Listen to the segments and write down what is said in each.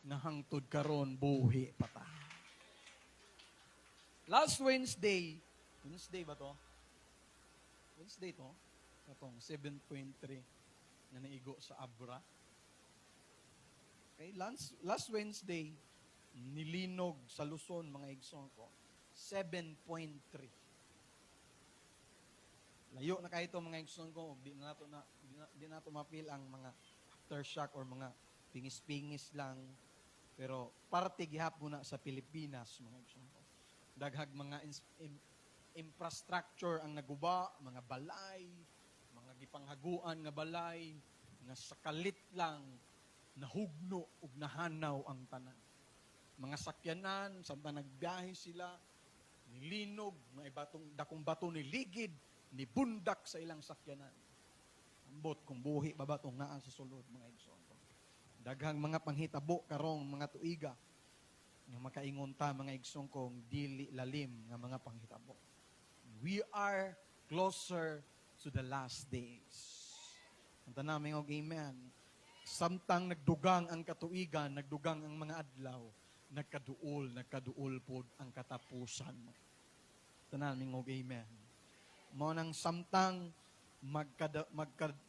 Nga hangtod karon buhi pa ta. Last Wednesday, Wednesday ba to? Wednesday to? Katong 7.3 na naigo sa Abra. Okay, last Wednesday, nilinog sa Luzon, mga igsoon ko, 7.3. Layo na kayo mga igsoon ko, di nato ma-feel ang mga aftershock or mga pingis-pingis lang. Pero parte gihapon na sa Pilipinas, mga igsoon ko. Daghag mga infrastructure ang naguba, mga balay, mga gipanghaguan nga balay, nga sa kalit lang nahugno ug nahanaw ang tanan. Mga sakyanan, samtang nagbiyahe sila, nilinog, mga batong dakong bato niligid, nibundak sa ilang sakyanan. Ambot kung buhi ba ba tong naa sa sulod, mga igsoon. Daghang mga panghitabo karong mga tuiga nga makaingon ta, mga igsoon, kong dili lalim nga mga panghitabo. We are closer to the last days. Ang tanan og amen. Samtang nagdugang ang katuigan, nagdugang ang mga adlaw, nagkaduol, nagkaduol pod ang katapusan. Tanan og amen. Mao nang samtang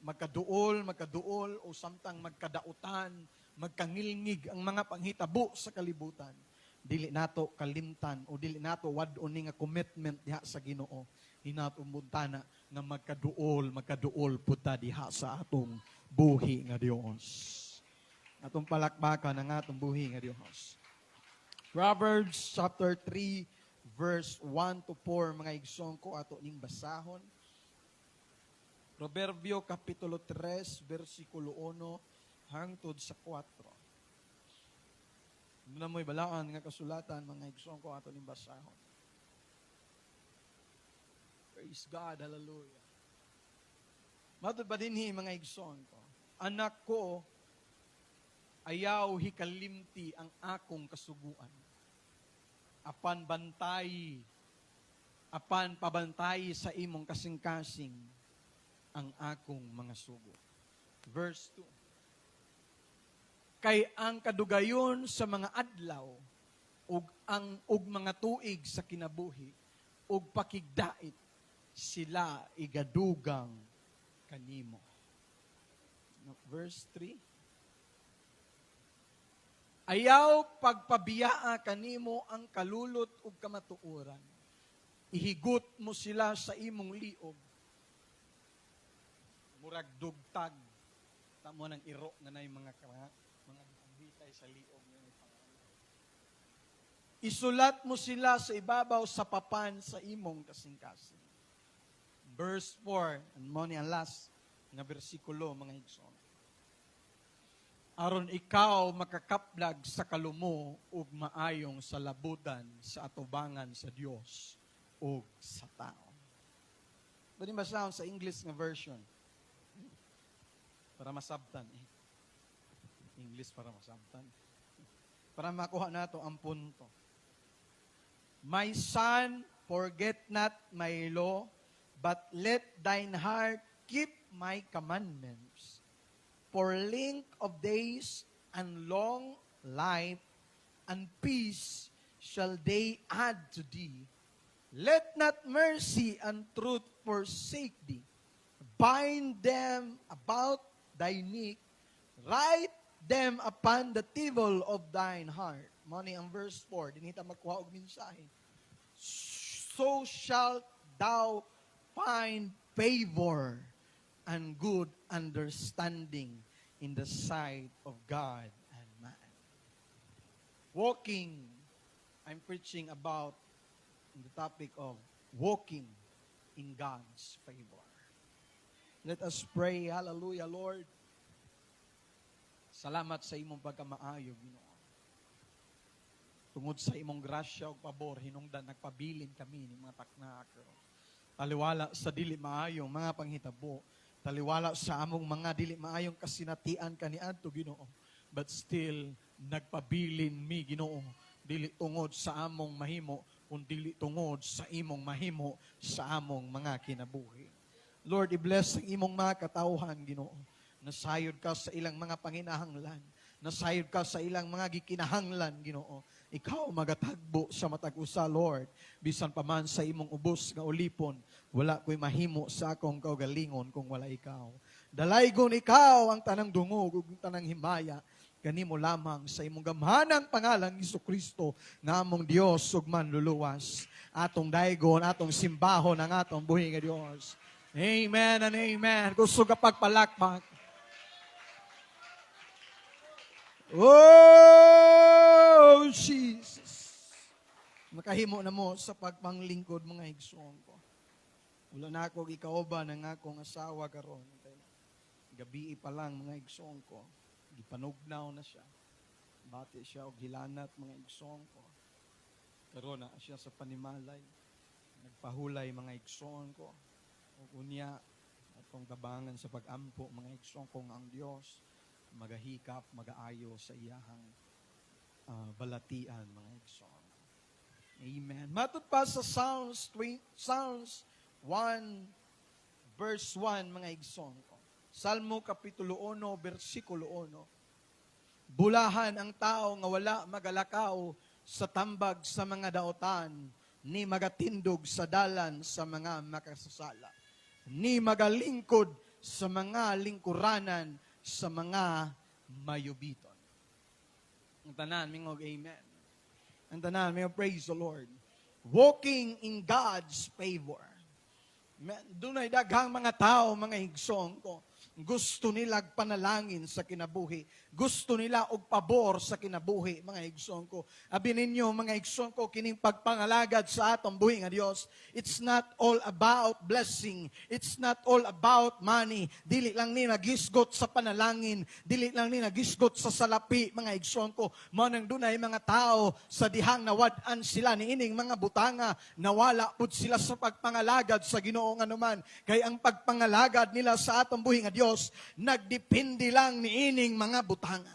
magkaduol, magkaduol o samtang magkadautan, magkangilngig ang mga panghitabo sa kalibutan, dili nato kalimtan o dili nato wad-on ni nga commitment diha sa Ginoo. Hinatumuntana nga magkaduol, magkaduol pud ta diha sa atong buhi nga Dios. Atong palakpakan ang atong buhi nga Dios. Proverbs chapter 3 verse 1 to 4, mga igsoon ko, ato ning basahon. Proverbio kapitulo 3 versikulo 1 hangtod sa 4. Muna mo'y balaan nga kasulatan, mga igsoon ko, ato ning basahon. Praise God, hallelujah. Matod ba dinhi, mga igsoon ko? "Anak ko, ayaw hikalimti ang akong kasuguan. Apan bantay, apan pabantay sa imong kasing-kasing ang akong mga sugo." Verse 2. "Kay ang kadugayon sa mga adlaw ug mga tuig sa kinabuhi ug pakigdait sila igadugang kanimo." Verse 3. "Ayaw pagpabiyaa kanimo ang kalulot ug kamatuoran. Ihigot mo sila sa imong liog." Murag dugtag. Tamo ng iro nga nay mga gipambitay sa liog nga may pangalan. "Isulat mo sila sa ibabaw sa papan sa imong kasing-kasing." Verse 4, and mo ni ang last nga bersikulo, mga igsoon. "Aron ikaw makakaplag sa kalumo ug maayong salabutan sa atubangan sa Dios ug sa tao." Pwede basahon sa English nga version? Para masabtan eh. English para masabtan. Para makuha nato ang punto. "My son, forget not my law, but let thine heart keep my commandments. For length of days and long life and peace shall they add to thee. Let not mercy and truth forsake thee. Bind them about thy neck, write them upon the table of thine heart." Mao ni ang verse 4, dinhi ta magkuha og mensahe. "So shalt thou find favor and good understanding in the sight of God and man." Walking, I'm preaching about the topic of walking in God's favor. Let us pray. Hallelujah, Lord. Salamat sa imong pagkamaayo, Ginoo. Tungod sa imong grasya ug pabor, hinungdan nagpabilin kami ni mga takna karon. Taliwala sa dili maayong mga panghitabo, taliwala sa among mga dili maayong kasinatian kaniadto, Ginoo. But still nagpabilin mi, Ginoo, dili tungod sa among mahimo, kun dili tungod sa imong mahimo sa among mga kinabuhi. Lord, i-bless ang imong mga katawhan, Ginoo. Nasayod ka sa ilang mga panginahanglan. Nasayod ka sa ilang mga gikinahanglan, Ginoo. Ikaw magatagbo sa matag usa, Lord. Bisan pa man sa imong ubos nga ulipon, wala ko'y mahimo sa akong kaugalingon kung wala ikaw. Dalaygon ikaw ang tanang dungog ug tanang himaya kanimo lamang sa imong gamhanang pangalan, Hesus Kristo, nga among Dios ug Manluluwas. Atong daygon, atong simbahon ang atong buhi nga Dios. Amen and amen. Gusto ka pagpalakpak. Oh, Jesus. Makahimo na mo sa pagpanglingkod, mga igsoon ko. Wala na ako ikauban ang akong asawa karon. Gabi pa lang, mga igsoon ko. Gipanugnaw na siya. Bati siya og hilanat, mga igsoon ko. Karon na siya sa panimalay. Nagpahulay, mga igsoon ko. Ug unya atong tabangan sa pagampo, mga igsoon ko, nga ang Dios magahikap, magaayo sa iyahang balatian, mga igsoon. Amen. Matud pa sa Psalms, Psalms 1 verse 1, mga igsoon ko. Salmo Kapitulo 1, versikulo 1. Bulahan ang tao nga wala magalakaw sa tambag sa mga daotan, ni magatindog sa dalan sa mga makasasala, ni magalingkod sa mga lingkuranan sa mga mayubiton. Ang tanan, mingog amen. Ang tanan, mingog praise the Lord. Walking in God's favor. Dunay daghang mga tao, mga igsoon ko, gusto nila panalangin sa kinabuhi. Gusto nila og pabor sa kinabuhi, mga igsoon ko. Abi ninyo, mga igsoon ko, kining pagpangalagad sa atong buhi nga Dios, it's not all about blessing. It's not all about money. Dili lang ni nagisgot sa panalangin. Dili lang ni nagisgot sa salapi, mga igsoon ko. Mao nang dunay mga tao sa dihang nawad-an sila niining mga butanga, nawala pud sila sa pagpangalagad sa Ginoo, anuman kay ang pagpangalagad nila sa atong buhi nga Dios nagdepende lang niining mga butanga.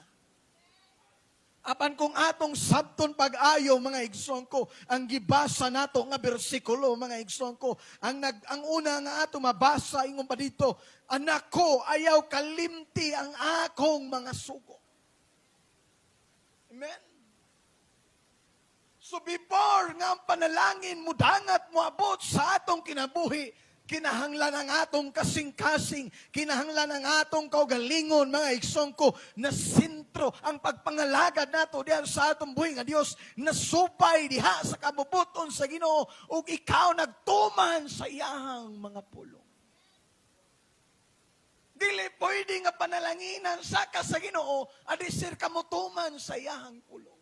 Apan kung atong sabton pag-ayo, mga igsoon ko, ang gibasa nato nga bersikulo, mga igsoon ko, ang una nga ato mabasa, ingon pa dito, "Anak ko, ayaw kalimti ang akong mga sugo." Amen. So before nga ang panalangin mudangat, moabot sa atong kinabuhi, kinahanglan ang atong kasing-kasing, kinahanglan ang atong kaugalingon, mga igsoon ko, na sentro ang pagpangalagad nato diyan sa atong buhi nga Dios, na supay diha sa kabubuton sa Ginoo ug ikaw nagtuman sa iyahang mga pulong. Dili pwede nga panalanginan sa ka sa Ginoo adi sir ka motuman sa iyahang pulong.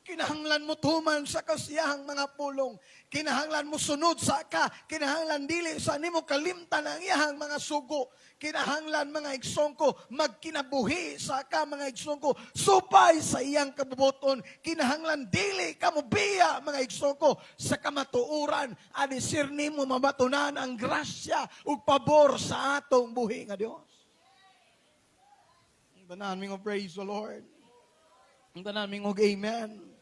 Kinahanglan mo tuman sa kasiyahang mga pulong. Kinahanglan mo sunod sa ka. Kinahanglan dili sa nimo kalimtan ang iyahang mga sugo. Kinahanglan, mga igsoon ko, magkinabuhi sa ka, mga igsoon ko, supay sa iyang kabubuton. Kinahanglan dili ka mobiya, mga igsoon ko, sa kamatuoran. Adi sir nimo mabatunan ang grasya ug pabor sa atong buhi nga Dios. Ang tanan mingo praise the Lord. Ang tanan mingo amen.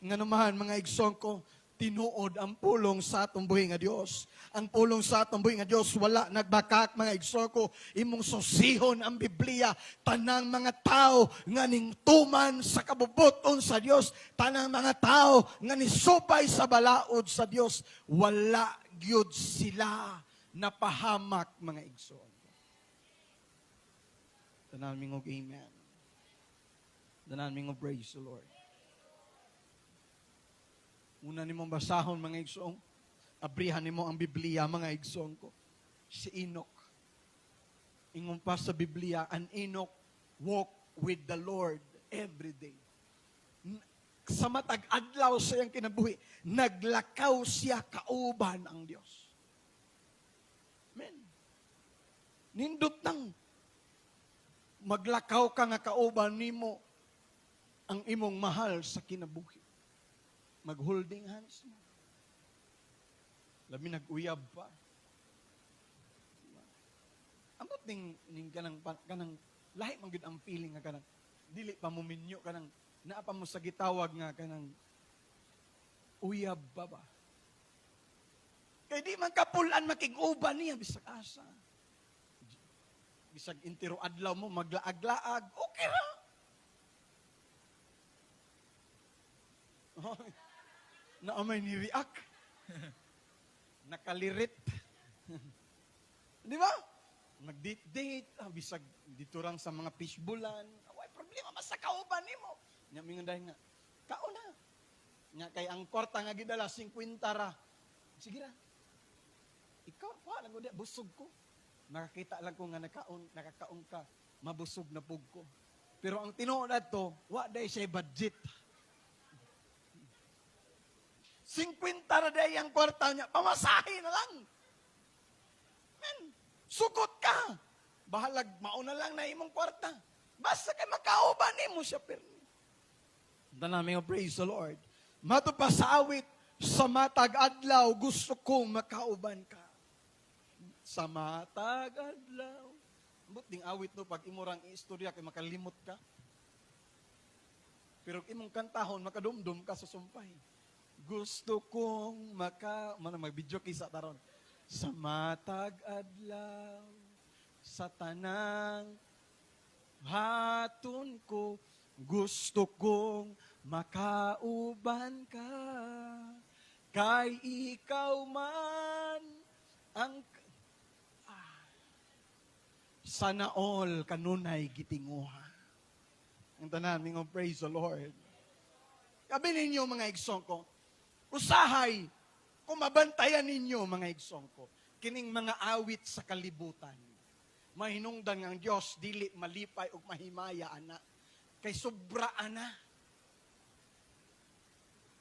Nga naman, mga igsoon ko, tinuod ang pulong sa atong buhi nga Dios. Ang pulong sa atong buhi nga Dios wala nagbakak, mga igsoon ko. Imong susihon ang Biblia, tanang mga tao nga ning tuman sa kabubuton sa Dios, tanang mga tao nga nisupay sa balaod sa Dios, wala gyud sila napahamak, mga igsoon. Tanan mingog amen. Tanan mingog praise the Lord. Una nimong basahon, mga igsoon, abrihan nimo ang Biblia, mga igsoon ko. Si Enoch. Ingon pa sa Biblia, and Enoch walk with the Lord every day. Sa matag adlaw sa iyang kinabuhi, naglakaw siya kauban ang Dios. Amen. Nindot nang maglakaw ka nga kauban nimo ang imong mahal sa kinabuhi. Mag-holding hands mo. Labi nag-uyab pa. Diba? Amot ning kanang lahi man gyud ang feeling nga kanang dili pa mo minyo, kanang naa pa mo sa gitawag nga kanang uyab pa ba. Kay di man kapulan makig-uban niya bisag asa. Bisag intiro adlaw mo maglaag-laag, okay ra. Naa may ni-react. Nakalirit. Di ba? Mag-date-date, bisag dito lang sa mga fishbowlan. Way problema, basta kauban nimo. Nya mingon dahil nga, kaon na. Nya kay ang kwarta nga gidala, 50 ra. Sige ra. Ikaw, kuha lang ko di, busog ko. Makakita lang ko nga nakaon, nakakaon ka, mabusog na pug ko. Pero ang tinuod adto, wa day siya budget. 50 ra day ang kwarta niya, pamasahe na lang. Men, sugot ka. Bahalag, mauna lang na imong kwarta. Basta kay makauban nimo siya pirmi. Tanan nga praise the Lord. Mato pa sa awit, "Sa matag adlaw, gusto kong makauban ka." Sa matag adlaw. Ambot ding awit no, pag imo rang istorya kay makalimot ka. Pero imong kantahon, makadumdum ka sa sumpay. Gusto kong maka, man mag-video kisa taron. Sa matag adlaw, sa tanang haton ko, gusto kong makauban ka. Kay ikaw man ang sana all kanunay gitinguha. Ang tanan, mingon praise the Lord. Kabi ninyo, mga igsoon ko, usahay, kung mabantayan ninyo, mga igsoon ko, kining mga awit sa kalibutan, mahinungdan ang Diyos, dili malipay ug mahimaya ana. Kay sobra ana.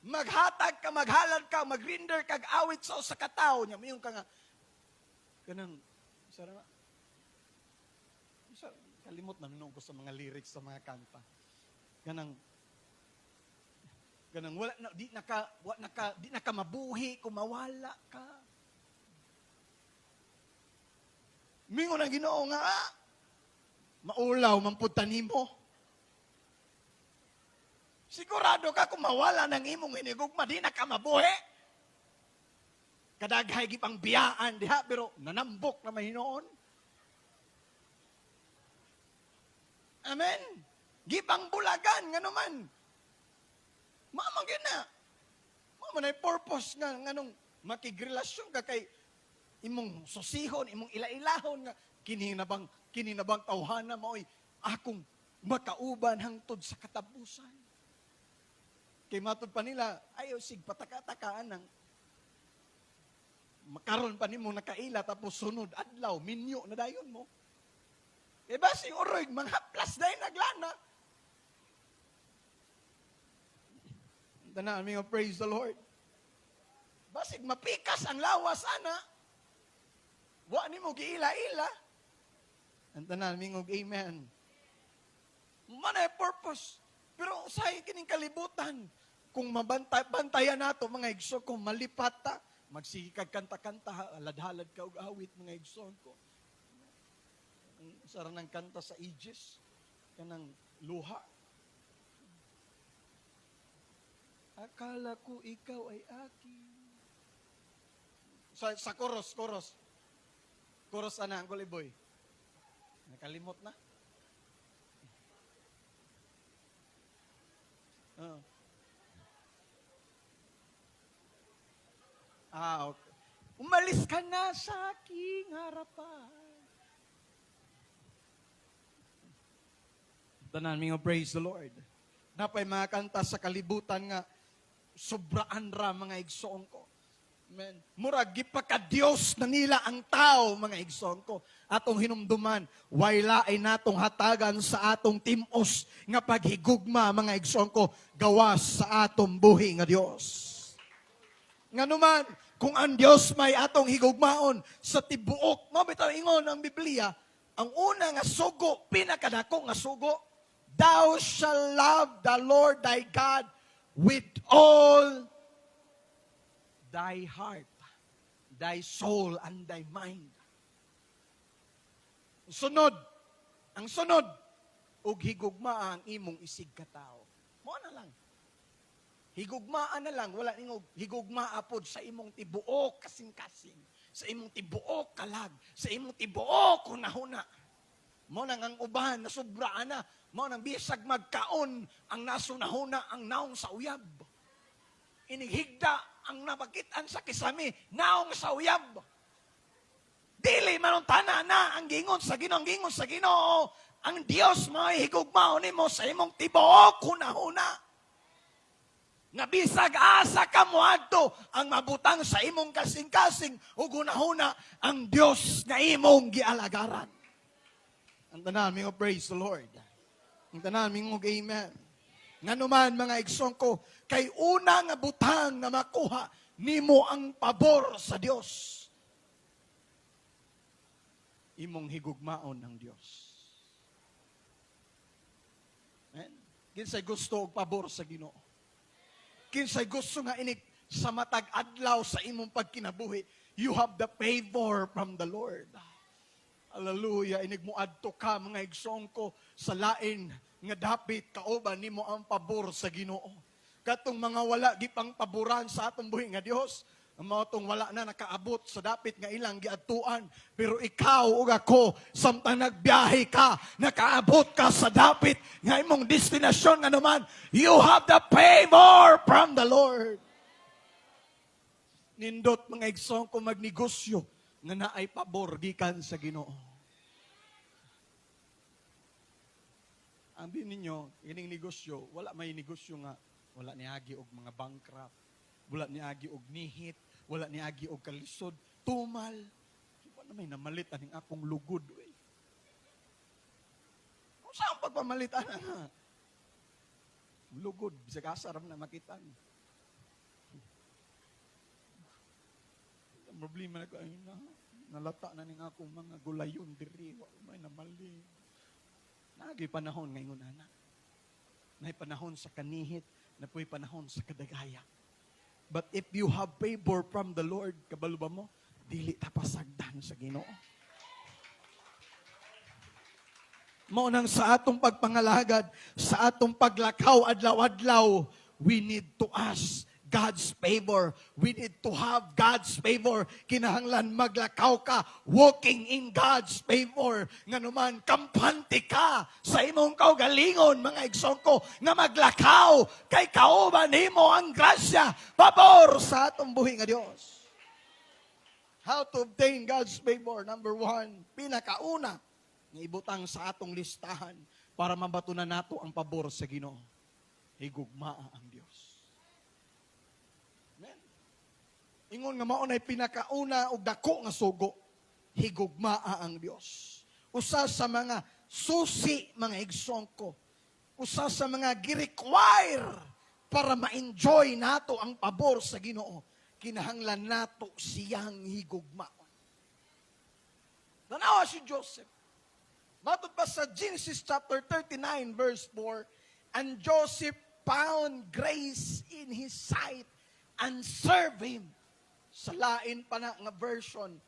Maghatag ka, maghalad ka, magrender kag awit sa usa ka tawo nya, mayon ka nga kanang sara nga sa kalimot na nuno ko sa mga lyrics sa mga kanta. Kanang kanang wala na di naka wa naka di naka mabuhi kung mawala ka. Mingon ang Ginoo nga maulaw man pud nimo. Sigurado ka kung mawala ng imong hinigugma, di na ka mabuhi. Kadaghay gipang biyaan diha, pero nanambok na mahinoon. Amen. Gipang bulagan, nga naman. Mama gyud na. Mama na purpose nga, nganong makigrelasyon ka kay imong susihon, imong ilailahon nga, kini na bang tawhana maoy akong makauban hangtod sa katapusan. Kay matud pa nila, ayaw sig pataka-takaan ng makaron pa nimo nakaila tapos sunod adlaw minyo na dayon mo. Kay basing uroy manghaplas dayon naglana. Tanan mi praise the Lord. Basig mapikas ang lawas ana. Wa nimo giila-ila. Ang tanan mingog amen. Manay purpose. Pero usahay kining kalibutan. Kung mabantay, bantayan nato mga igsoon ko, malipat ta, magsige kag kanta-kanta, halad-halad ka og awit mga igsoon ko. Ang sara ng kanta sa Aegis, kanang luha. Akala ko ikaw ay akin. Sa chorus, chorus. Chorus ana ang kuliboy. Nakalimot na. Okay. Umalis ka na sa aking harapan. Tanan, mingo praise the Lord. Napay mga kanta sa kalibutan nga sobraan ra mga igsoon ko. Amen. Murag gipaka-Dios na nila ang tao mga igsoon ko. Atong hinumduman, wala ay natong hatagan sa atong timos nga paghigugma mga igsoon ko, gawas sa atong buhi nga Dios. Nganuman, kung ang Dios may atong higugmaon sa tibuok, mao bitaw ingon ang Biblia, ang una nga sugo, pinakadako nga sugo, thou shalt love the Lord thy God with all thy heart, thy soul, and thy mind. Sunod, ang sunod, ug higugma ang imong isig katao. Mao na lang. Higugmaan na lang, wala ningog higugmaa pod sa imong tibuok kasing-kasing, sa imong tibuok kalag, sa imong tibuok hunahuna. Mao nang ang uban na sobra na, mao nang bisag magkaon ang nasunahuna ang naong sa uyab. Inighigda ang napakitaan sa kisami, naong sa uyab. Dili man tana na ang gingon sa Ginoo, ang gingon sa Ginoo, ang Dios mao'y higugmaon nimo sa imong tibuok hunahuna. Nga bisag asa ka moadto, ang mabutang sa imong kasing-kasing ug hunahuna ang Dios nga imong gialagaran. Ang tanan mingo, "Praise the Lord." Ang tanan mingo, "Amen." Nganuman, mga igsoon ko, kay una nga butang nga makuha nimo ang pabor sa Dios, imong higugmaon ang Dios. Amen? Kinsay gusto og pabor sa Ginoo? Kinsay gusto nga inig sa matag adlaw sa imong pagkinabuhi, you have the favor from the Lord? Hallelujah. Inig mo adto ka, mga igsoon ko, sa lain nga dapit, kauban nimo ang pabor sa Ginoo. Katong mga wala gipang paboran sa atong buhi nga Dios, ang mao tong wala na nakaabot sa dapit nga ilang giadtuan. Pero ikaw ug ako, samtang nagbiyahe ka, nakaabot ka sa dapit nga imong destinasyon, nga naman, you have the favor from the Lord. Nindot, mga igsoon ko, magnegosyo nga naay pabor gikan sa Ginoo. Ang din ninyo, ining negosyo, wala may negosyo nga wala niagi og mga bankrupt, wala niagi og nihit, wala niagi og kalisod, tumal. Wala may namalit aning akong lugod. Uy. Kung saan pagpamalit ana nga? Lugod, bisag asa ra man na makita. Ang problema na ko, ay na, nalata na ning akong mga gulayon diri, wala may namali. Naagi panahon ngayon, ana. Nay panahon sa kanihit, na po'y panahon sa kadagaya. But if you have favor from the Lord, kabalo ba mo? Dili ta pasagdan sa Ginoo. Mao nang sa atong pagpangalagad, sa atong paglakaw adlaw-adlaw, we need to ask God's favor. We need to have God's favor. Kinahanglan maglakaw ka, walking in God's favor. Nganuman, kampante ka sa imong kaugalingon, mga igsoon ko, nga maglakaw kay kauban nimo ang grasya, pabor sa atong buhi nga Dios. How to obtain God's favor? Number one, pinakauna, nga ibutang sa atong listahan para mabatunan nato ang pabor sa Ginoo: higugmaa ang Dios. Amen. Ingon nga mao nay pinakauna og dako nga sugo, higugmaa ang Dios. Usa sa mga susi, mga igsoon ko, usa sa mga gi-require para ma-enjoy nato ang pabor sa Ginoo, kinahanglan nato siyang higugmaon. Tanawa si Joseph. Matod pa sa Genesis chapter 39 verse 4, "And Joseph found grace in his sight and served him." Sa lain pa na nga version,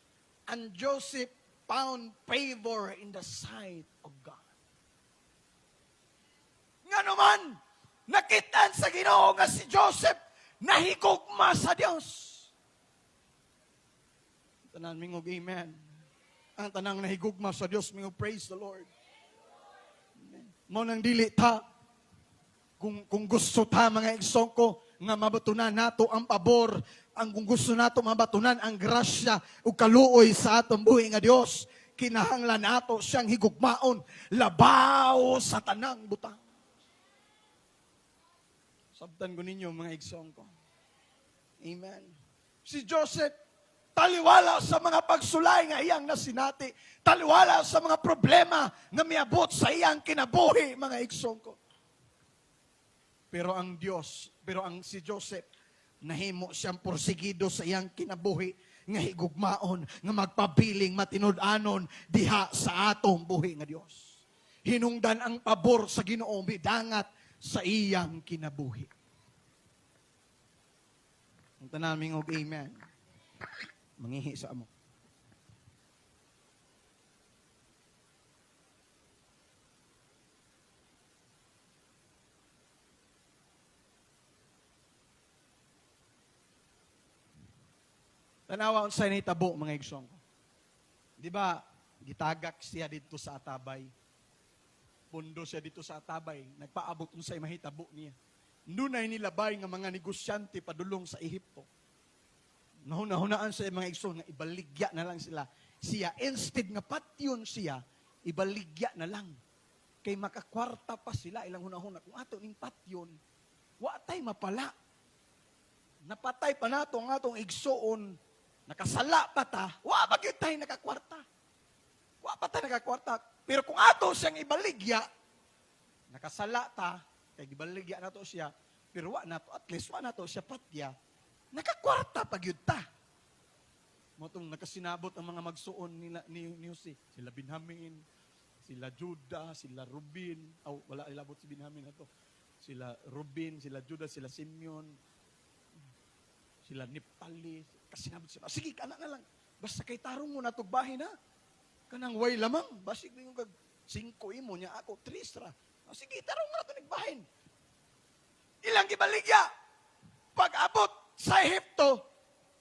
"And Joseph found favor in the sight of God." Nga naman, nakitaan sa Ginoo nga si Joseph nahigugma sa Dios. Tanan mingog, "Amen." Ang tanang nahigugma sa Dios mingog, "Praise the Lord." Amen. Mao nang dili ta kung gusto ta, mga igsoon ko, nga mabatunan nato ang pabor, ang kung gusto nato mabatunan ang grasya ug kaluoy sa atong buhi nga Dios, kinahanglan nato siyang higugmaon labaw sa tanang butang. Sabtan ko ninyo, mga igsoon ko. Amen. Si Joseph, taliwala sa mga pagsulay nga iyang nasinati, taliwala sa mga problema nga miabot sa iyang kinabuhi, mga igsoon ko. Pero ang Dios, pero ang si Joseph, nahimo siyang porsigido sa iyang kinabuhi nga higugmaon, nga magpabiling matinud-anon diha sa atong buhi nga Dios. Hinungdan ang pabor sa Ginoo midangat sa iyang kinabuhi. Ang tanan mingog, "Amen." Mangihi sa amo. Tanawa unsay nahitabo, mga igsoon ko. Di ba, gitagak siya dito sa atabay. Pundo siya dito sa atabay. Nagpaabot unsay mahitabo niya. Dunay nilabay nga mga negosyante padulong sa Ehipto. Nahuna-hunaan sa mga igsoon nga ibaligya na lang sila. Siya, instead nga patyon siya, ibaligya na lang. Kay makakwarta pa sila, ilang hunahuna. Kung ato ning patyon, wa tay mapala. Napatay pa nato ang atong igsoon, nakasala pa ta, wa ba gyud tay nakakwarta? Wa pa ta nakakwarta. Pero kung ato siyang ibaligya, nakasala ta, kay gibaligya nato siya, pero wa nato, at least wa nato siya patya, nakakwarta pa gyud ta. Mao tong nakasinabot ang mga magsuon nila ni Jose. Sila Benjamin, sila Judah, sila Ruben. Aw, wala ilabot si Benjamin na to. Sila Ruben, sila Judah, sila Simeon, sila Neptali. Kasinabot sila. Sige, kana na lang. Basta kay tarong mo natog bahin ha. Kanang way lamang. Basig yung kag 5 imo niya ako, 3 ra. Oh, sige, tarong mo na to nagbahin. Ilang gibaligya. Pag abot sa Ehipto,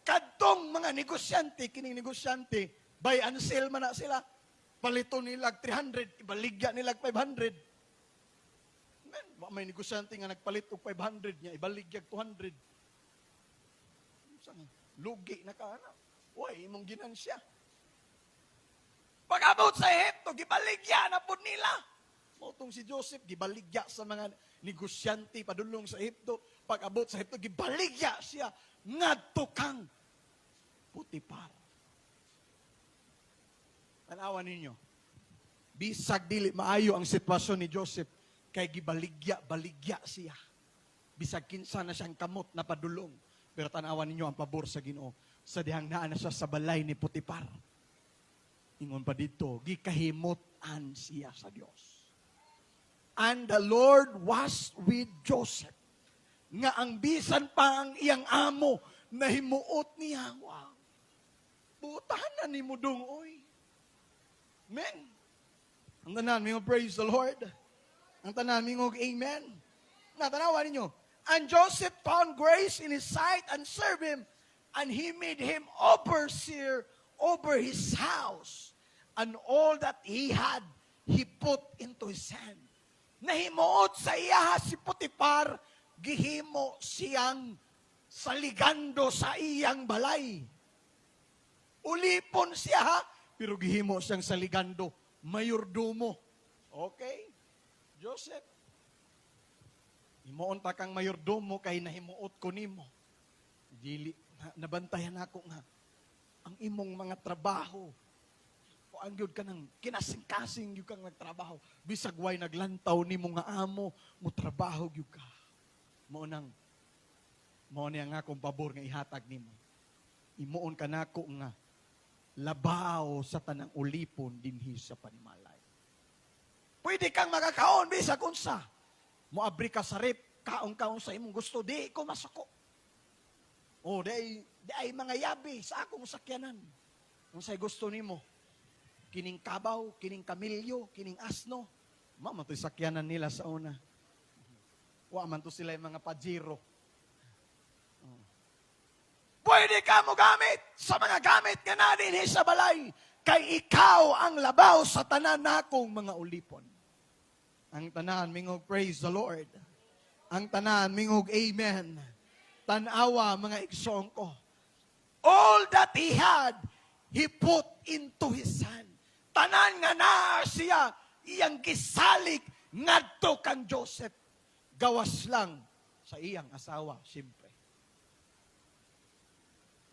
kadtong mga negosyante, kining negosyante, buy and sell man na sila. Palito nilag 300, ibaligya nilag 500. Man, wa may negosyante nga nagpalit og 500 niya, ibaligyag 200. Unsa nga, lugi na ka na. Uy, imong ginansya. Pag abot sa Ehipto, gibaligya na pud nila. Mao tong si Joseph, gibaligya sa mga negosyante padulong sa Ehipto. Pag abot sa Ehipto, gibaligya siya ngadto kang Potifar. Tanawan ninyo. Bisag dili maayo ang sitwasyon ni Joseph, kay gibaligya, baligya siya. Bisag kinsa na siyang kamot na padulong. Pero tanawan ninyo ang pabor sa Ginoo. Sa dihang naa na siya sa balay ni Potifar. Ingon pa dito, gikahimutan siya sa Dios. And the Lord was with Joseph. Nga ang bisan pa ang iyang amo, nahimuot niya. Wow. Butahan na ni mo dong, oy. Men. Ang tanan, mingo, praise the Lord. Ang tanan, mingo, amen. Natanawa ninyo. And Joseph found grace in his sight and served him. And he made him overseer over his house. And all that he had, he put into his hand. Nahimuot sa iya si Potifar, gihimo siyang saligando sa iyang balay. Ulipon siya ha, pero gihimo siyang saligando, mayordomo. Okay? Joseph, himuon ta kang mayordomo kay nahimuot ko nimo. Dili, nabantayan ako nga ang imong mga trabaho. O ang gyud ka ng kinasing-kasing gyud kang nagtrabaho. Bisag way naglantaw nimo nga amo, mo trabaho gyud ka. Mao niya nga akong pabor nga ihatag nimo. Imuon ka nako nga labaw sa tanang ulipon dinhi sa panimalay. Pwede kang makakaon bisag unsa. Moabri ka sa ref, kaon-kaon sa imong gusto, di ko masuko. O, di ay mga yabi sa akong sakyanan. Kung sa'y gusto nimo, kining kabaw, kining kamilyo, kining asno, mao man to'y sakyanan nila sa una. Wa man to sila yung mga Pajero. Oh. Pwede ka mo gamit sa mga gamit nga naa dinhi sa balay, kay ikaw ang labaw sa tanan nakong mga ulipon. Ang tanan, mingog, praise the Lord. Ang tanan, mingog, amen. Tanawa, mga igsoon ko. All that he had, he put into his hand. Tanan nga naa siya, iyang gisalig ngadto kang Joseph. Gawas lang sa iyang asawa, siyempre.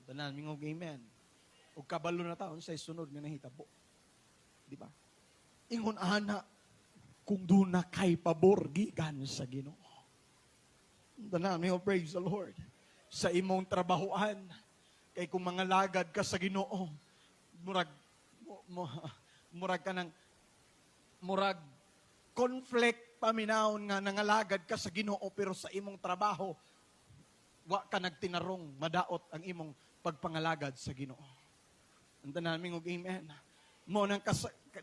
Tanan, mingog, amen. O kabalo na taon sa sunod nga nahitabo. Di ba? Ingon ana, kung duna kay pabor gikan sa Ginoo. Tanan, mingog, praise the Lord. Sa imong trabahoan, kay kung mangalagad ka sa Ginoo, murag mo, murag ka ng murag conflict paminawon nga nangalagad ka sa Ginoo, pero sa imong trabaho wa ka nagtinarong, madaot ang imong pagpangalagad sa Ginoo. Ang tanan, mingog, amen. Mo nang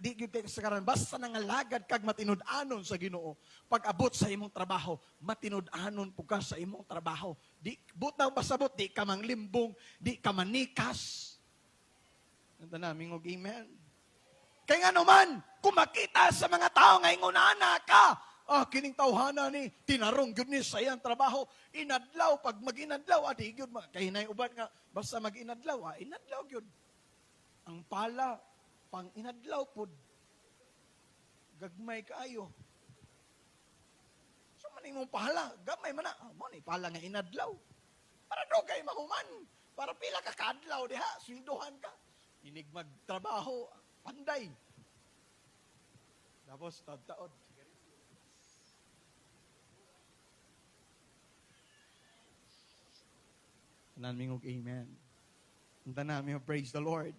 di gyud kay kasagaran basta nangalagad kag matinud-anon sa Ginoo. Pag abot sa imong trabaho, matinud-anon pud ka sa imong trabaho. Di butaw pasabot, di ka manglimbong, di ka manikas. Ang tanan, mingog, amen. Kay nga naman, kung makita sa mga tao nga ingon ana ka, Ah, kining tawhana ni, tinarong gyud ni sa iyang trabaho. Inadlaw, pag mag-inadlaw, adi gyud, kahinay uban nga, basta mag-inadlaw, inadlaw gyud. Ang pala, pang inadlaw pod. Gagmay kaayo. So man imong pahala, gamay man na. Ah, mo ni pala nga inadlaw. Para dugay mahuman. Para pila ka kaadlaw diha, sweldohan ka. Inig magtrabaho, panday. Tapos taod-taod. Tanan mingog amen. Ang tanan mingog praise the Lord.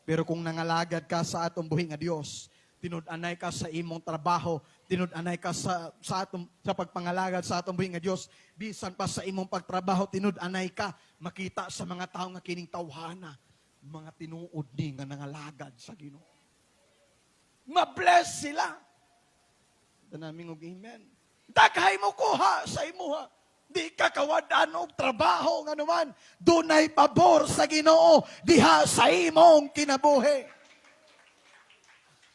Pero kung nangalagad ka sa atong buhi nga Dios, tinud-anay ka sa imong trabaho, tinud-anay ka sa atong sa pagpangalagad sa atong buhi nga Dios, bisan pa sa imong pagtrabaho tinud-anay ka, makita sa mga tawo nga kining tawhana, mga tinuod ni nga nangalagad sa Ginoo. Ma-bless sila. Tanan mingog amen. Daghay mo kuha sa imuha. Di ka kawad-an og trabaho nga naman. Dunay pabor sa Ginoo diha sa imong kinabuhi.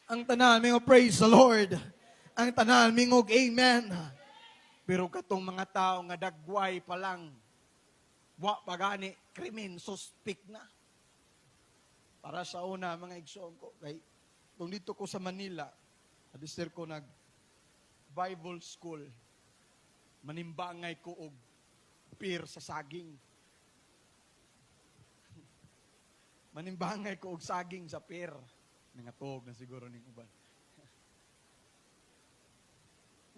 Ang tanan mingog praise the Lord. Ang tanan mingog amen. Pero katong mga tao nga dagway pa lang, wa pa gani krimen suspect na. Para sa una mga igsoon ko, kay kung dito ko sa Manila, adisir ko nag Bible school, manimbangay ko og pir sa saging. Manimbangay ko og saging sa pir. Nangatog na siguro ning uban.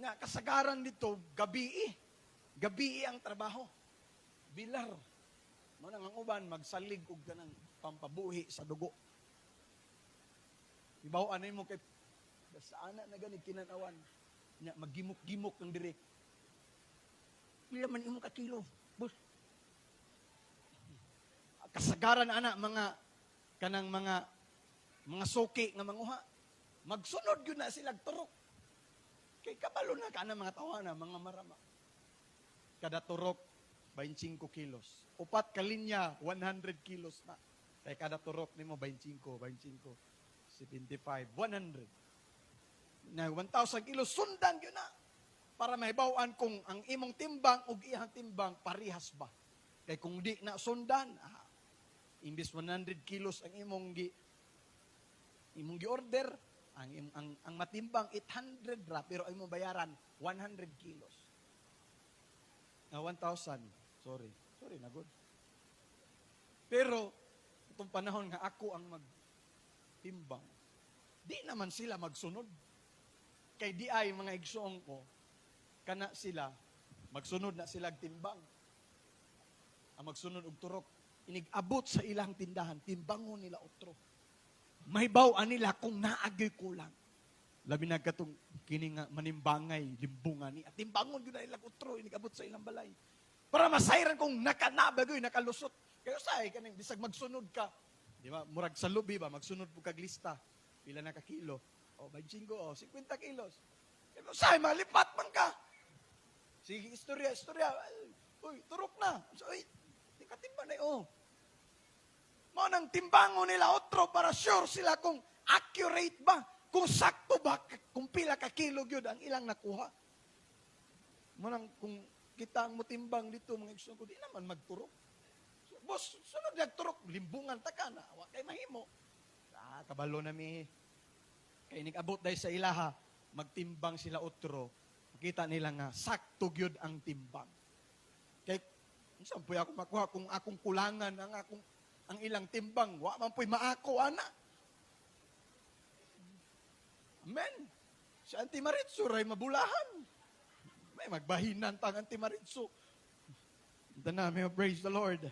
Nga kasagaran dito gabi. Gabi ang trabaho. Bilar. Mo nang ang uban magsalig og kanang pampabuhi sa dugo. Ibaw anay mo kay basta ana na gani kinanawan. Nya maggimok-gimok ang direk. Pila man imo ka kilo, boss. Kasagaran ana mga kanang mga suki nga manguha. Magsunod gyud na sila turok. Kay kabalo na ka na mga tawana, mga marama. Kada turok 25 kilos. Upat ka linya 100 kilos na. Kay kada turok nimo 25, 25, 75, 100. Na 1,000 kilos sundan gyud na. Para mahibaw-an kung ang imong timbang ug iyang timbang parehas ba. Kay kung di na sundan, imbis 100 kilos ang imong gi-order, ang matimbang 800 ra, pero ang imong bayaran 100 kilos. Na 1,000. Sorry. Sorry na good. Pero itong panahon nga ako ang magtimbang, di naman sila magsunod. Kay di ay mga igsoong ko, kana sila, magsunod na sila timbang. Ang magsunod og turok, inig-abot sa ilang tindahan, timbangon nila otro. Mahibaw-an nila kung naagyoy kulang. Labi na katong kini nga manimbangay, limbungan ni, at timbangon gyud na ilang otro, inig-abot sa ilang balay. Para masayran kung nakanabagoy, nakalusot. Kaya say, kaning bisag magsunod ka. Di ba? Murag sa lubi ba, magsunod po kag lista. Pila na ka kilo? O, 25, o, 50 kilos. Kaya say, malipat man ka. Sige, istorya, istorya. Uy, turok na. So, uy, di ka timba na, oh. Mao nang timbangon nila otro para sure sila kung accurate ba, kung sakto ba, kung pila ka kilo gyud ang ilang nakuha. Mao nang kung kita ang motimbang dito, mga igsoon ko, di naman magturok. So, boss, sunod nagturok, limbungan ta ka na, wa kay mahimo. Ah, kabalo na mi. Kay nag-abot dahil sa ilaha, magtimbang sila otro, makita nila nga sakto gyud ang timbang. Kay unsa poy ako makuha kung akong kulangan ang ilang timbang, wa man poy maako ana. Amen. Si Auntie Maritso ray mabulahan. May magbahinan tang Auntie Maritso. Tanan, praise the Lord.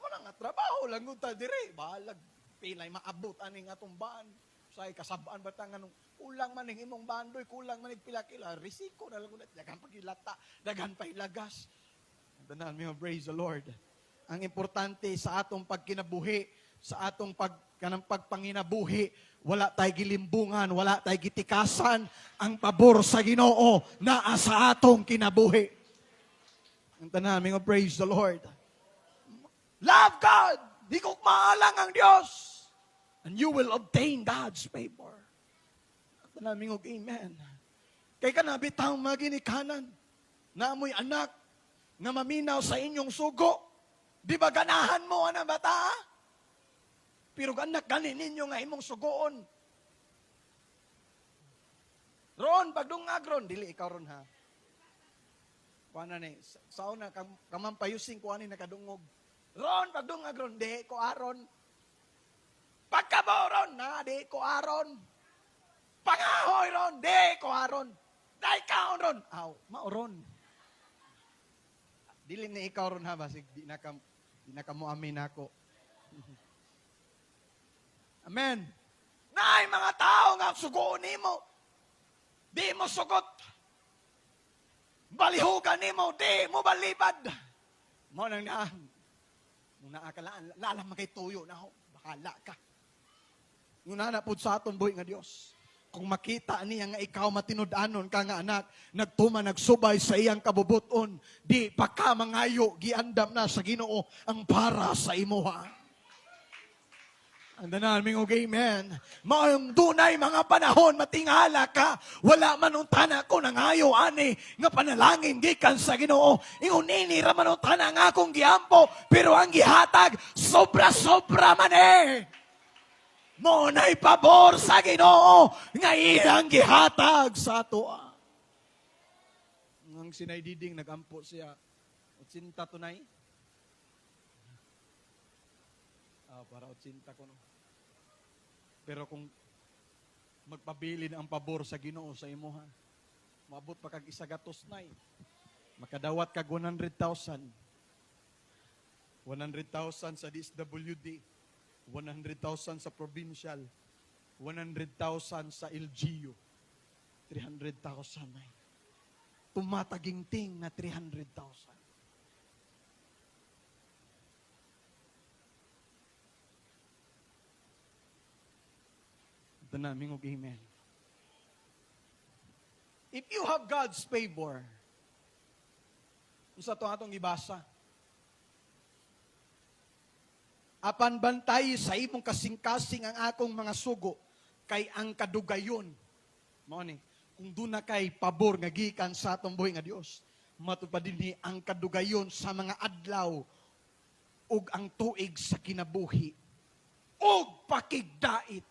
Wala nga trabaho lang ta dire, bahalag pilay maabot aning atong baan. Say kasabaan ba ta nganong kulang man ning imong bandoy, kulang man ning pila kila, risiko na lang daghan pagilata, daghan pa ilagas. Tanan, praise the Lord. Ang importante sa atong pagkinabuhi, sa atong kanang pagpanginabuhi, wala tay gilimbungan, wala tay gitikasan, ang pabor sa Ginoo naa sa atong kinabuhi. Ang tanan, praise the Lord. Love God! Di ko maalang ang Diyos. And you will obtain God's favor. Ang tanan, amen. Kay kana bitang maginikanan, naamoy anak nga maminaw sa inyong sugo. Di ba ganahan mo anang bata? Pero anak gani ninyo nga imong sugoon. Ron, pagdungag ron, dili ikaw ron ha. Kuha na ni, sa una, kamampayusing kuha ni nakadungog. Ron, pagdungag ron, di ko aron. Pagkabo ron, na, di ko aron. Pangahoy ron, di ko aron. Dai kaon ron, aw, mauron. Dili na ikaw ron ha, basig di na ka mo amin ako. Amen. Naay mga tao nga sugoon nimo. Di mo sugot. Balihugan nimo, di mo balibad. Mo nang na nung naakalaan, lala man kay tuyo na ho, bahala ka. Nung na pud sa aton buhi nga Dios. Kung makita niya nga ikaw matinud-anon ka nga anak, nagtuman, nagsubay sa iyang kabubuton, di pa ka mangayo, giandam na sa Ginoo ang para sa imuha. Ang tanan mingog amen. Maayong dunay mga panahon matingala ka. Wala man untana ko nangayo ani nga panalangin gikan sa Ginoo. Ingon nini ra man untana nga akong giampo, pero ang gihatag sobra-sobra man eh. Mo na'y pabor sa Ginoo nga iyang gihatag sa atoa. Ang sinay Diding nagampo siya. 80 tunay. Ah, para 80 ko no. Pero kung magpabilin ang pabor sa Ginoo sa imuha, maabot pa kag isa gatos nay. Makadawat kag 100,000. 100,000 sa DSWD, 100,000 sa provincial, 100,000 sa LGU, 300,000 ay. Tumataginting na 300,000. Ito na, mingog amen. If you have God's favor, sa to atong ibasa, apan bantay sa imong kasing-kasing ang akong mga sugo, kay ang kadugayon. Mao ni, kung doon na kay pabor nga gikan sa atong buhi nga Dios, matupad dinhi ang kadugayon sa mga adlaw ug ang tuig sa kinabuhi ug pakigdait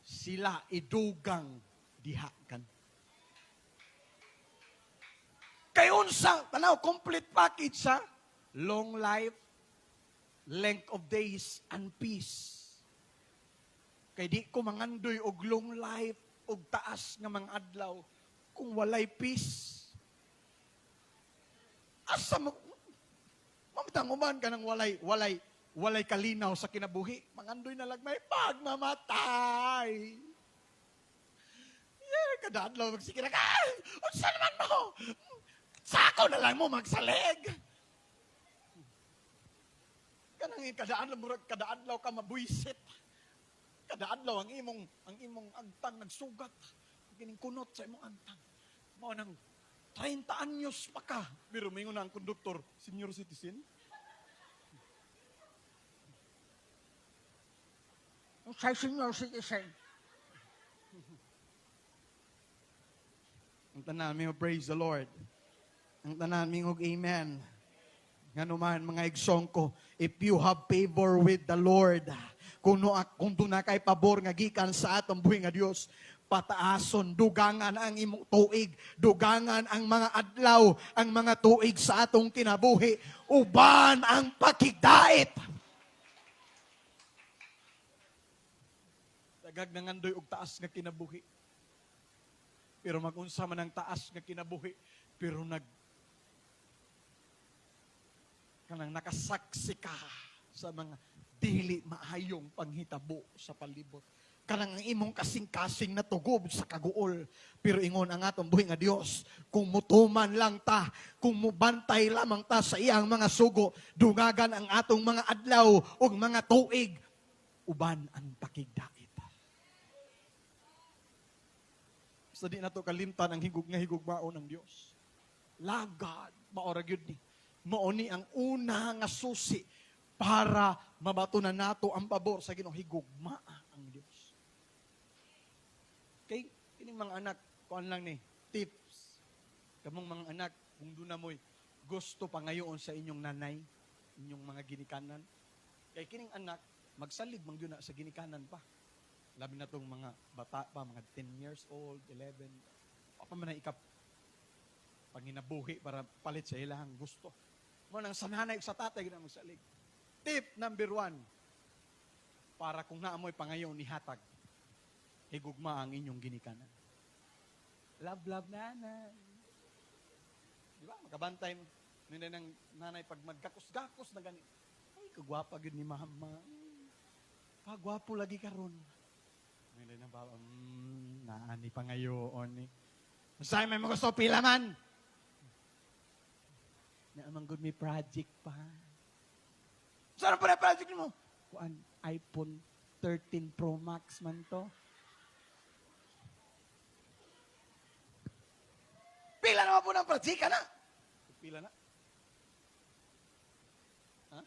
sila idugang diha kan. Kay unsa, tanaw, complete package sa long life, length of days, and peace. Kay di ko mangandoy og long life og taas nga mga adlaw kung walay peace. Asa mo mamitang uman ka ng walay kalinaw sa kinabuhi. Mangandoy na lagmay pagmamatay. Yeah, kada adlaw magsikira ka. Unsa naman mo? Sako na lang mo magsalig. Kanang kada adlaw murag kada adlaw ka mabuisit. Kada adlaw ang imong agtang nagsugat. Kining kunot sa imong agtang. Mao nang 30 anyos pa ka. Pero mingon na ang konduktor, "Senior citizen." Sa senior citizen. Ang tanan mi, praise the Lord. Ang tanan mi, amen. Nganuman mga igsoon ko, if you have favor with the Lord, kung, no, kung doon na kay pabor nga gikan sa atong buhi nga Dios, pataason, dugangan ang imong tuig, dugangan ang mga adlaw, ang mga tuig sa atong kinabuhi, uban ang pakigdait. Tagag nangandoy og taas nga kinabuhi. Pero magunsa man ang taas nga kinabuhi, pero kanang nakasaksi ka sa mga dili maayong panghitabo sa palibot. Kanang ang imong kasing-kasing natugob sa kaguol. Pero ingon ang atong buhi nga Dios, kung mutuman lang ta, kung mubantay lamang ta sa iyang mga sugo, dungagan ang atong mga adlaw ug mga tuig, uban ang pakigdait. Sa di nato kalimtan ang higug nga higugmaon ng Dios. Love God, mao ra gyud ni. Mao ni ang una nga susi para mabatunan nato ang pabor sa Ginoo, higugmaa ang Dios. Kay kining mga anak, Kuan lang ni, tips. Kamong mga anak, kung duna mo'y gusto pangayoon sa inyong nanay, inyong mga ginikanan, kay kining anak, magsalig man gyud na sa ginikanan pa. Labi na tong mga bata pa, mga 10 years old, 11, pa man na ikap panginabuhi para palit sa ilang gusto. Mao nang sa nanay sa tatay gina magsalig. Tip number 1, para kung naamoy pangayon ni hatag, higugma ang inyong ginikanan. Love, love, nanay. Di ba? Makabantay mo. Nila ng nanay pag maggakos-gakos na gani. Ay, kagwapa gyud ni mama. Pagwapo lagi karon. Nila ng baba, naani pangayoon ni. Masay may mga gusto, pila man. Naamang good may project pa. Saan pa na project mo? Kuan, iPhone 13 Pro Max man to. Pila naman po ng project na? Pila na? Ha?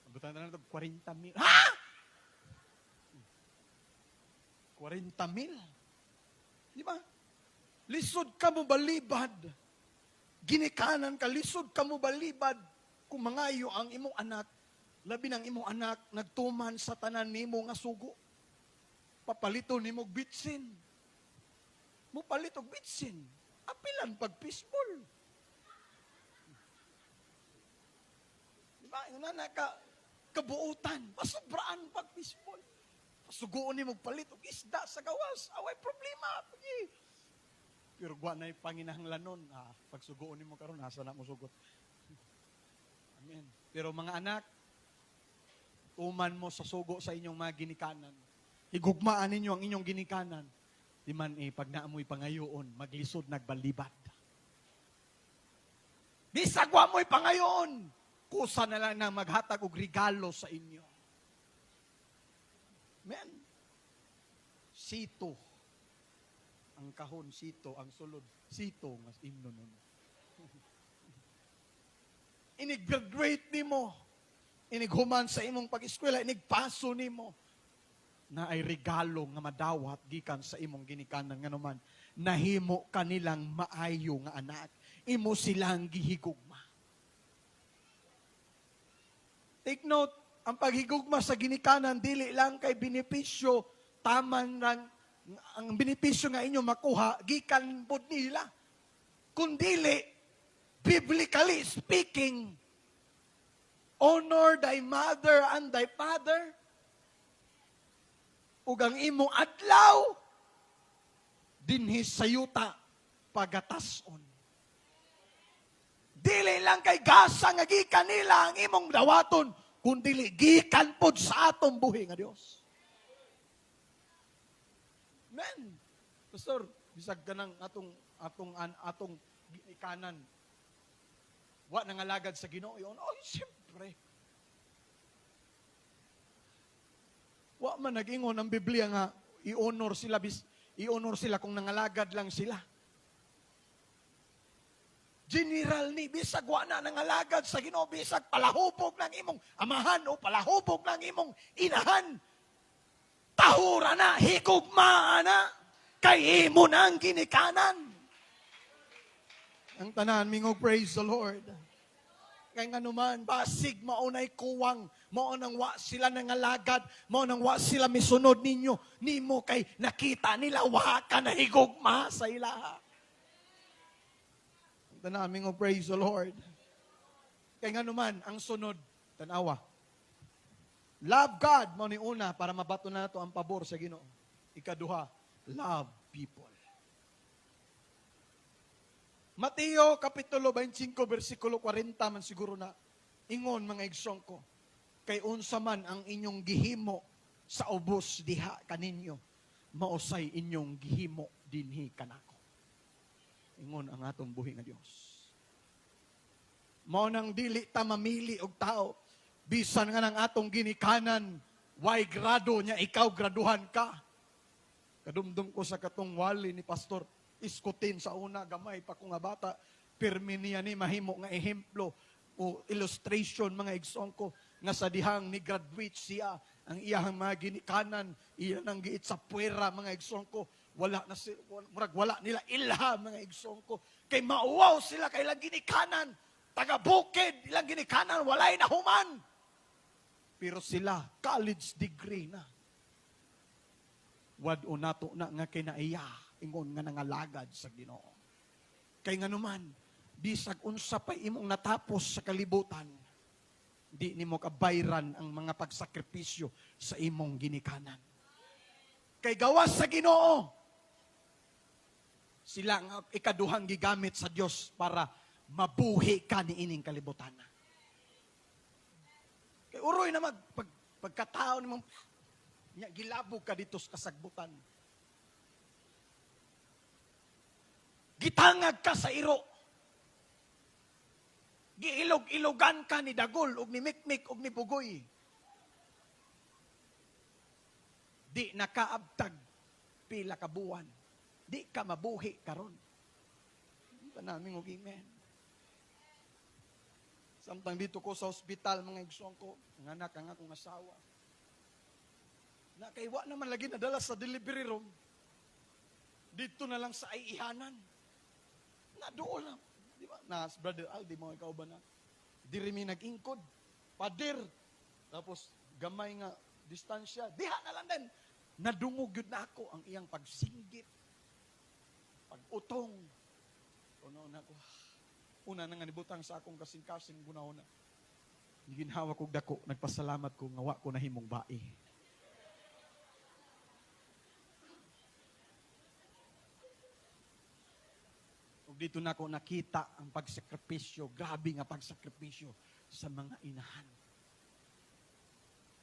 Abutan na lang ito, 40 mil. Ha? 40 mil? Di ba? Lisod ka mo balibad. Ginikanan ka, lisod ka mo balibad. Kung mangayo ang imong anak, labi ng imong anak, nagtuman sa tanan nimo nga sugo. Papalito nimo og bitsin. Mupalit og bitsin. Apilan pag fishball. Di ba? Yung nana ka, kabuutan. Masubraan pag fishball. Pasugoon nimo palit og isda sa gawas. Away problema. Pagi. Pero gwa na'y panginahanglanon. Ah, pagsugoon nimo karon, asa na mo sugot. Amen. Pero mga anak, tuman mo sa sugo sa inyong mga ginikanan. Higugmaan ninyo ang inyong ginikanan. Di man pag naamoy pangayoon, maglisod nagbalibad. Bisag wa mo'y pangayoon, kusa na lang na maghatag og regalo sa inyo. Men, sito. Ang kahon, sito. Ang sulod, sito. Nga imno nun. Inig-graduate nimo. Inighuman sa imong pag-eskwela, inigpaso nimo. Na ay regalo nga madawat gikan sa imong ginikanan nganuman nahimo kanilang maayo nga anak, imo silang gihigugma. Take note, ang paghigugma sa ginikanan dili lang kay benepisyo, taman lang ang benepisyo nga inyo makuha gikan pod nila, kundili biblically speaking, honor thy mother and thy father, ug ang imong adlaw dinhi sa yuta pagatason. Dili lang kay gasa nga gikan nila ang imong dawaton, kundi gikan pod sa atong buhi nga Dios. Men, pastor, bisag kanang atong ginikanan wa nangalagad sa Ginoo yon. Oh, siyempre. Wa man nag-ingon ang Biblia nga i-honor sila, i-honor sila kung nangalagad lang sila. General ni bisag wa na nangalagad sa Ginoo, bisag palahubog ng imong amahan o palahubog ng imong inahan. Tahura na, higugmaa na, kay imo na ang ginikanan. Ang tanan, mingog praise the Lord. Kay nganuman, basig maunay kuwang, mao nang wa sila nangalagad, mao nang wa sila misunod ninyo, nimo kay nakita nila wa ka nahigugma sa ilaha. Ang tanan, mingog praise the Lord. Kay nganuman, ang sunod, tanawa. Love God, mao ni una para mabato nato ang pabor sa Ginoo. Ikaduha, love people. Mateo Kapitulo 25, versikulo 40 man siguro na ingon mga igsoon ko, kay unsa man ang inyong gihimo sa ubos diha kaninyo, mausay inyong gihimo dinhi kanako. Ingon ang atong buhi nga Dios. Mao nang dili ta mamili og tao, bisan nga nang atong ginikanan, way grado niya, ikaw graduhan ka. Kadumdum ko sa katong wali ni Pastor Iskutin sa una, gamay pa ko nga bata, pirmi niya ni mahimo nga ehemplo o illustration mga igsoon ko, nga sa dihang ni graduate siya, ang iyahang mga ginikanan, iya nang giit sa puwera mga igsoon ko, Wala na sila, murag wala nila ilha, mga igsoon ko. Kay mauwaw sila kay ilang ginikanan. Taga bukid, ilang ginikanan, walay nahuman. Pero sila, college degree na. Wad-o nato na nga kinaiya, ingon nga nangalagad sa Ginoo. Kay nganuman, bisag unsa pa imong natapos sa kalibutan, di nimo kabayran ang mga pagsakripisyo sa imong ginikanan. Kay gawas sa Ginoo, sila ang ikaduhang gigamit sa Dios para mabuhi ka ni ining kalibutan. Kay uroy na pagkatao nimong nya gilabog ka dito sa kasagbutan. Gitangag ka sa iro. Giilog-ilogan ka ni Dagol ug ni Mikmik ug ni Bugoy. Di nakaabtag pila ka buwan. Di ka mabuhi karon. Di ba namin og amen? Samtang dito ko sa ospital, mga igsoon ko, ang anak ang akong asawa. Nakaiwa naman lagi nadala sa delivery room. Dito na lang sa aihanan. Nadool na. Di ba? Na, Brother Al, di mo ikaw ba na? Diri mi nag-ingkod. Pader. Tapos, gamay nga distansya. Diha na lang din. Nadungog yun na ako ang iyang pagsinggit. Pag-utong. Una-una ko. Una na nga nibutang sa akong kasing-kasing guna-una. Ginhawa kog dako, nagpasalamat ko nga wa ko nahimong bae. Ug dito na ko nakita ang pagsakripisyo, grabe nga pagsakripisyo sa mga inahan.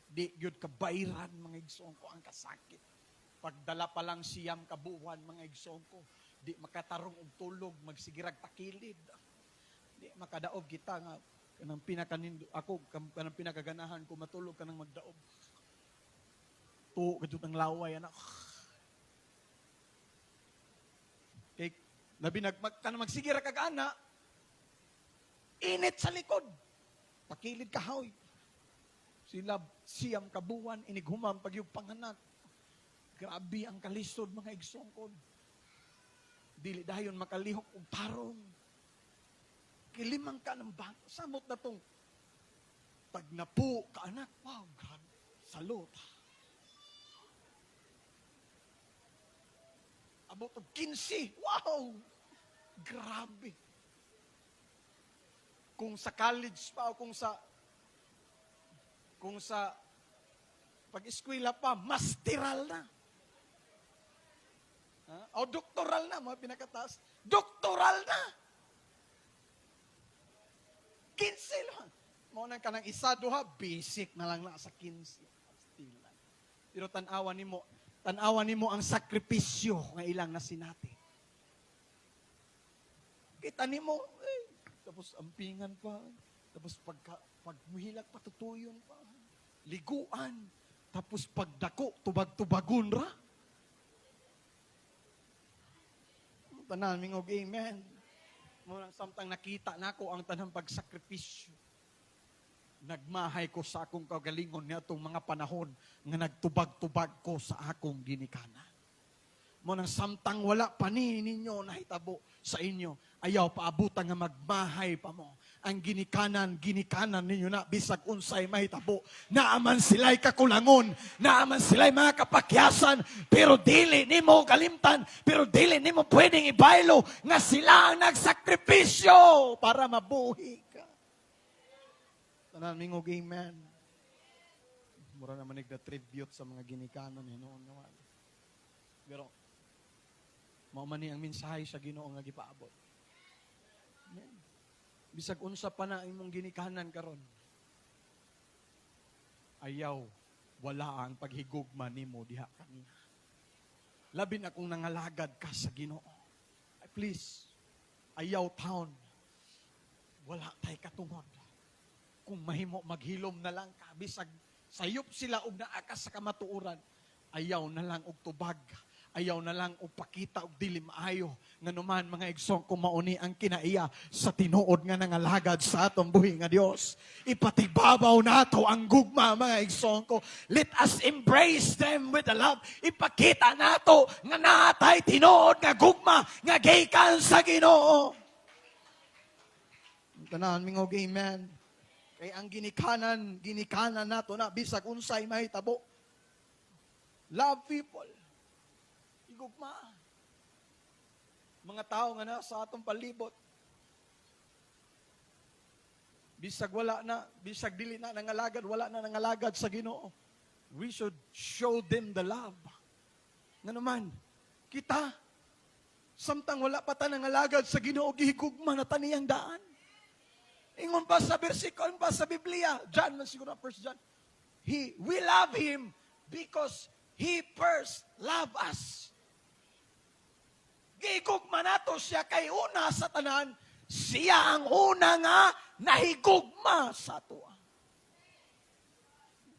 Di gyud kabayran, mga igsoon ko, ang kasakit. Pagdala pa lang siyam kabuwan, mga igsoon ko, di makatarong og tulog, magsigirag takilid. Di makadaog kita nga kanang pinakanindo ako, kanang pinakaganahan ko matulog kanang magdaog. Tuo kadto ang laway anak. Kay labi kanang magsigira kag ana, init sa likod. Pakilid ka hoy. Sila siyam kabuwan inighumam pagyug panganak. Grabe ang kalisod, mga igsoon ko. Dili dayon makalihok og tarong. Kilimang ka ng bang. Samot na tong tagnapo ka anak. Wow, grabe. Salot. Abot og 15. Wow! Grabe. Kung sa college pa o kung sa pag-eskwela pa, masteral na. Ha? O doktoral na, mga pinakataas. Doktoral na! 15 lang. Mao nang kanang isa, duha, basic na lang na sa 15. Pastilan. Pero tanawan nimo ang sakripisyo nga ilang nasinati. Kita nimo, tapos ampingan pa, tapos pagmuhilak patutuyon pa, liguan, tapos pagdako, tubag-tubagon ra. Tanan mingog amen. Murang samtang nakita nako ang tanang pagsakripisyo. Nagmahay ko sa akong kaugalingon niadtong mga panahon nga nagtubag-tubag ko sa akong ginikanan. Mo nang samtang wala pa ni ninyo nahitabo sa inyo, ayaw paabutan nga magmahay pa mo. Ang ginikanan, ginikanan ninyo na bisag unsay mahitabo. Naaman sila'y kakulangon, naaman sila'y mga kapakyasan, pero dili nimo kalimtan, pero dili nimo pwedeng ibaylo nga sila ang nagsakripisyo para mabuhi ka. Tanan mingog amen. Mura naman nagda-tribute sa mga ginikanan hinuon nga wala. Pero mao man ni ang mensahe sa Ginoo nga gipaabot. Amen. Bisag unsa pa na imong ginikanan karon, ayaw wala ang paghigugma nimo diha kaniya. Labi na kung nangalagad ka sa Ginoo. Ay, please, ayaw town, wala tay katungod. Kung mahimo maghilom na lang ka, bisag sayop sila og naa ka sa kamatuoran, ayaw na lang og tubag. Ayaw na lang upakita og dili maayo. Nganuman, mga igsoon, kung mauni ang kinaiya sa tinuod nga nangalagad sa atong buhi nga Dios. Ipatigbabaw nato ang gugma, mga igsoon ko. Let us embrace them with the love. Ipakita nato nga natay tinuod nga gugma nga gikan sa Ginoo. Tanan mingog amen. Kay ang ginikanan, ginikanan nato na bisag unsay mahitabo. Love people. Igugma mga tao nga nasa atong palibot. Bisag wala na, bisag dili na nangalagad, wala na nangalagad sa Ginoo. We should show them the love. Nga naman, kita, samtang wala pa ta nangalagad sa Ginoo, gihigugma na ta niyang daan. Ingon pa sa bersikulo, ingon pa sa Biblia, John man siguro, First John. We love Him because He first loved us. Gigugma nato siya kay una sa tanan, siya ang una nga nahigugma sa atoa.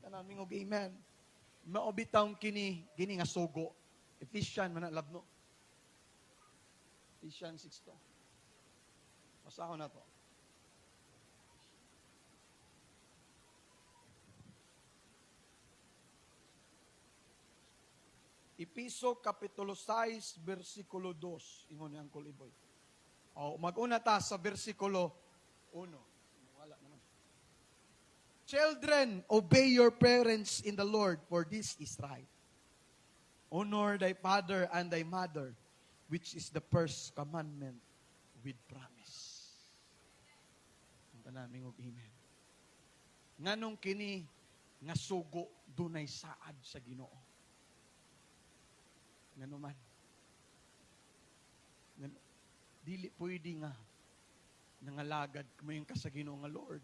Tanan mingog amen. Mao bitawng kini nga sugo. Ephesians man na labno. Ephesians 6 to. Basahon na to. Episo Kapitulo 6, versikulo 2. Ingon ni Uncle Iboy. O, mag-una ta sa versikulo 1. Wala naman. Children, obey your parents in the Lord, for this is right. Honor thy father and thy mother, which is the first commandment with promise. Ang tanan mingog amen. Nganong kini nga sugo dunay saad sa Ginoo? Ngano man? Ngano, dili pwede nga nangalagad mo ka sa Ginoo nga, "Lord,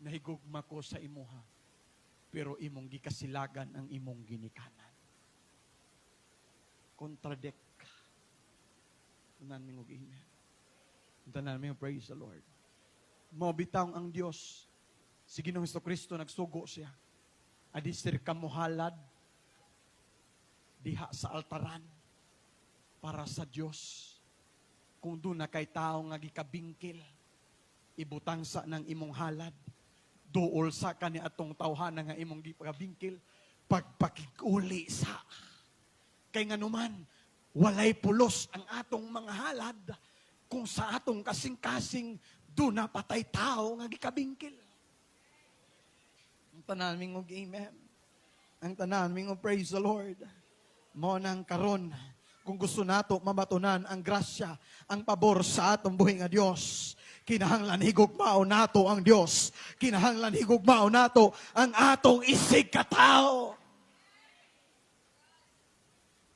nahigugma ko sa imuha," pero imong gikasilagan ang imong ginikanan. Contradict. Tanan mingog amen. Tanan mingog praise the Lord. Mao bitaw ang Dios, si Ginoong Kristo, nagsugo siya. Adisir ka mohalad diha sa altaran para sa Dios. Kung duna kay tao nga gikabingkil, ibutang sa ng imong halad. Duol sa kani atong tawhana nga imong gikabingkil, pagpakiguli sa. Kay nganuman, walay pulos ang atong mga halad kung sa atong kasing-kasing duna patay tao nga gikabingkil. Ang tanan mingog amen. Ang tanan mingog praise the Lord. Mo nang karon, kung gusto nato mabatunan ang grasya, ang pabor sa atong buhi nga Dios, kinahanglan higugmaon nato ang Dios. Kinahanglan higugmaon nato ang atong isig katao.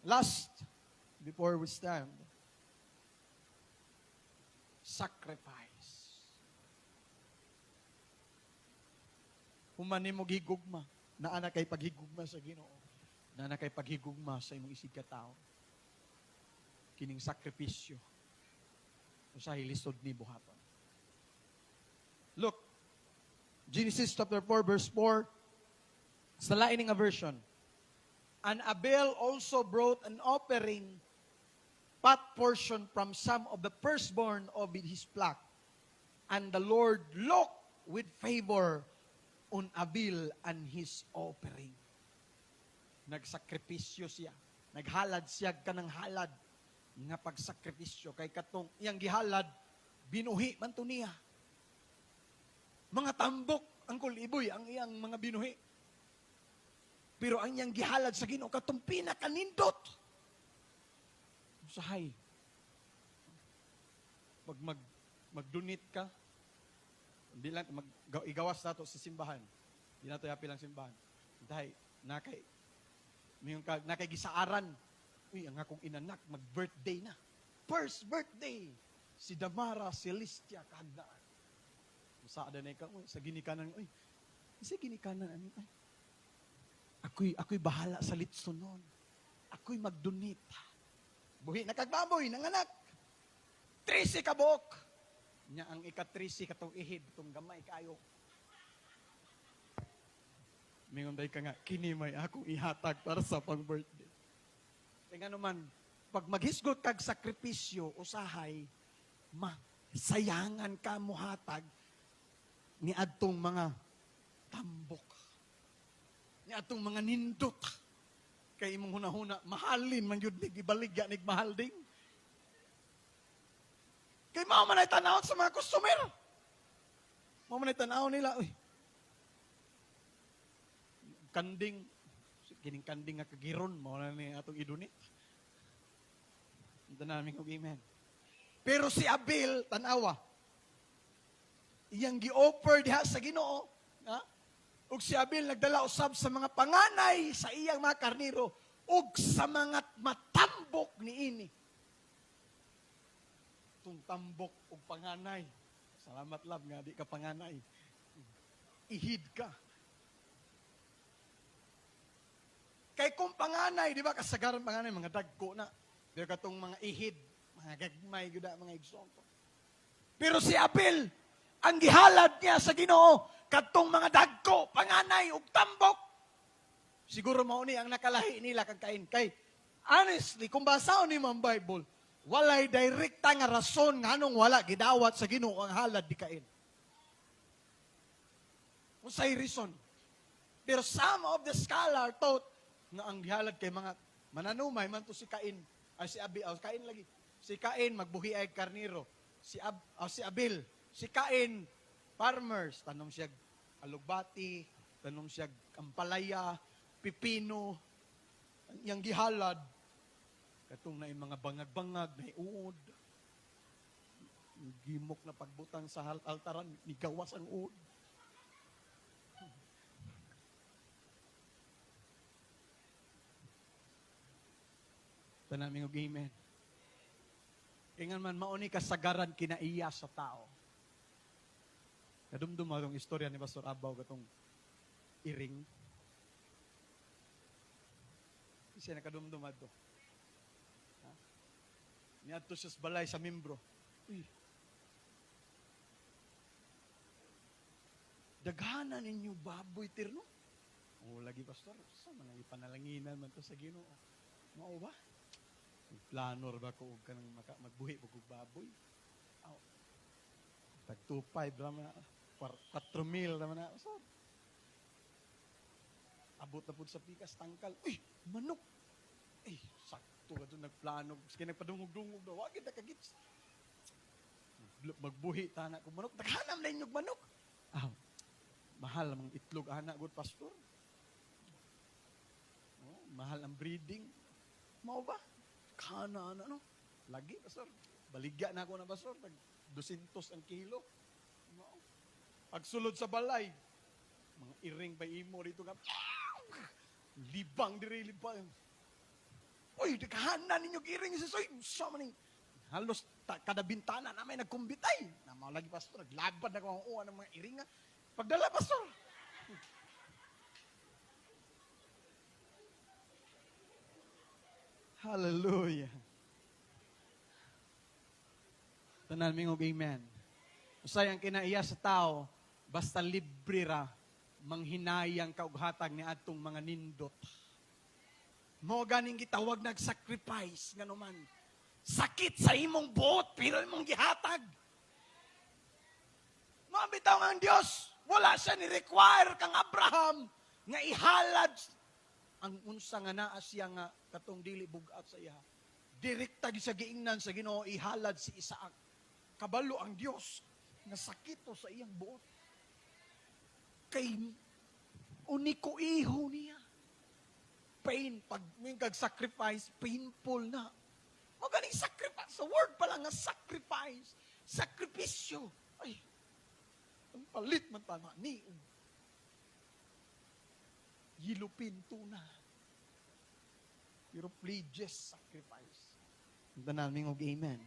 Last, before we stand, sacrifice. Human nimo gigugma, naa na kay paghigugma sa Ginoo, naa na kay paghigugma sa imong isig katao. Kining sakripisyo, usahay lisod ni buhaton. Look, Genesis chapter 4 verse 4, sa lain nga version. And Abel also brought an offering, fat portion from some of the firstborn of his flock. And the Lord looked with favor on Abel and his offering. Nagsakripisyo siya. Naghalad siya kanang halad nga pagsakripisyo kay katong iyang gihalad, binuhi man to niya. Mga tambok ang kuliboy ang iyang mga binuhi. Pero ang iyang gihalad sa Ginoo katong pinakanindot. Usahay. Pag mag-donate ka, hindi lang igawas nato sa simbahan. Di nato yapil ang simbahan. Dahil nakay mayon ka nakay gisaaran. Uy, ang akong inanak mag-birthday na. First birthday si Damara Celestia Kagnaan. Sa na ka, uy, sa ginikanan, uy, sa ginikanan ani ay. Ako'y bahala sa litson nun. Ako'y mag-donate. Buhi na kagbaboy, nanganak. 13 kabuok. Nya ang ika-13 katong ihid, itong gamay kayo. Mingon day ka nga, kini may akong ihatag para sa pang-birthday. Kaya nga naman, pag maghisgot kag sakripisyo, usahay, masayangan ka muhatag ni adtong mga tambok. Ni adtong mga nindot. Kay imong hunahuna, mahalin man yun nig ibaligya nig mahal ding. Kay mao man ay tan-aw sa mga customer. Mao man ay tan-aw nila, uy. Kanding, kining kanding nga kagiron, mao na ni atong i-donate. Tanan og amen. Pero si Abel, tanawa, iyang gi-offer diha sa Ginoo, ha? Ug si Abel nagdala usab sa mga panganay sa iyang mga karnero ug sa mga matambok niini. Tung tambok ug panganay. Salamat, love, nga di ka panganay. Ihid ka. Kay kung panganay, di ba, kasagaran panganay, mga dagko na. Pero katong mga ihid, mga gagmay, gyud mga igsoon ko. Pero si Abel, ang gihalad niya sa Ginoo, katong mga dagko, panganay, ug tambok. Siguro mao ni ang nakalahi nila kang Cain. Kay, honestly, kung basahon nimo ang Bible, walay direkta nga rason nganong wala gidawat sa Ginoo ang halad ni Cain. Unsay reason? Pero some of the scholar thought nga ang gihalad kay mga mananumay man to si Cain, ay si Abi, oh, Cain lagi. Si Cain magbuhi ay karnero. Si Abel, si Cain farmers, tanom siya alugbati, tanom siya ampalaya, pipino, ang iyang gihalad katong na mga bangag-bangag, na uod. Gimok na pagbutang sa altaran, nigawas ang uod. Tanan og amen. Ingan man, mauni kasagaran kinaiya sa tao. Kadumdum atong istorya ni Pastor Abaw katong iring. Siya nakadumdum adto. Ha? Niadto siya sa balay sa membro. Uy. Daghana ninyo baboy tirno. O lagi, Pastor, sa mga ipanalanginan man to sa Ginoo. Mao ba? Plano ra ba ko og kanang magbuhi og baboy? Aw. Tag 2.5 ra man na, 4,000 ra man na. So, abot na pud sa pikas tangkal. Uy, manok. Eh, sakto ka doon nagplano. Sige, nagpadungog-dungog daw. Wag kita kagits. Magbuhi ta na kung manok. Daghanam na inyong manok. Ah, mahal ang itlog ana, good pastor. Oh, mahal ang breeding. Mao ba? Kana, ano, no? Lagi, pastor. Baligya na ako na, pastor. Tag 200 ang kilo. Mao. Pagsulod sa balay, mga iring pa imo dito ka. Libang diri, libang. Uy, daghanan ninyo iring. Uy, sa maning halos kada bintana na may nagkumbitay. Na mao lagi, pastor, naglabad na ko ang uwan ng mga iringa. Pagdala, pastor. Hallelujah. Tanan mingog amen. Usay ang kinaiya sa tao, basta libre ra, manghinayang ka og hatag ni adtong mga nindot. Mao ganing gitawag nag-sacrifice nganuman. Sakit sa imong buot pero imong gihatag. Mao bitaw nga ang Dios, wala siya ni require kang Abraham nga ihalad ang unsa nga naa siya nga katong dili bug-at sa iya. Direkta gyud sa giingnan sa Ginoo ihalad si Isaac. Kabalo ang Dios nga sakito sa iyang buot. Kay uniko iho niya. Pain, pag may kag-sacrifice, painful na. Magaling sacrifice. Sa word pa lang nga sacrifice. Sakripisyo. Ay, ang palit man tama ni. Yilupin tuna. Pero pledges sacrifice. Ang tanan mi og amen.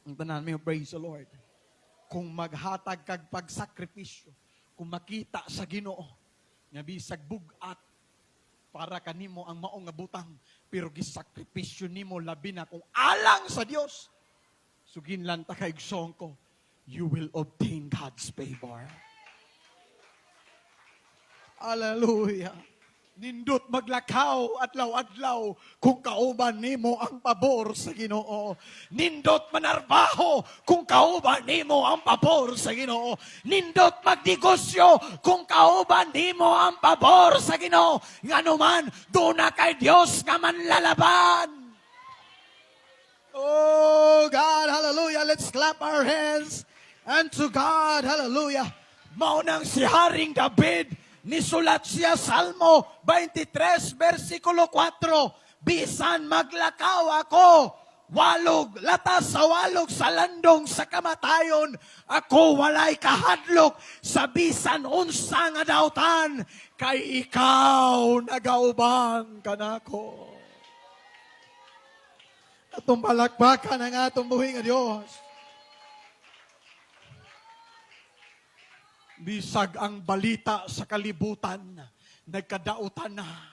Ang tanan mi og praise the Lord. Kung maghatag kag pagsakripisyo, kung makita sa Ginoo nga bisag bug-at para kanimo ang maong nga butang, pero gisakripisyo nimo labi na kung alang sa Dios, suginlan ta kay igsoon ko, you will obtain God's favor. Hallelujah. Nindot maglakaw adlaw-adlaw kung kauban nimo ang pabor sa Ginoo. Nindot manarbaho kung kauban nimo ang pabor sa Ginoo. Nindot magnegosyo kung kauban nimo ang pabor sa Ginoo. Nganuman, duna kay Dios nga manlalaban. Oh God, hallelujah. Let's clap our hands unto God, hallelujah. Mao nang si Haring David, nisulat siya Salmo 23, versikulo 4, "Bisan maglakaw ako, walog, latas sa walog sa landong sa kamatayon, ako walay kahadlok sa bisan unsa nga dautan, kay ikaw nagauban kanako." Atong palakpakan ang atong buhi nga Dios. Bisag ang balita sa kalibutan, nagkadautan na.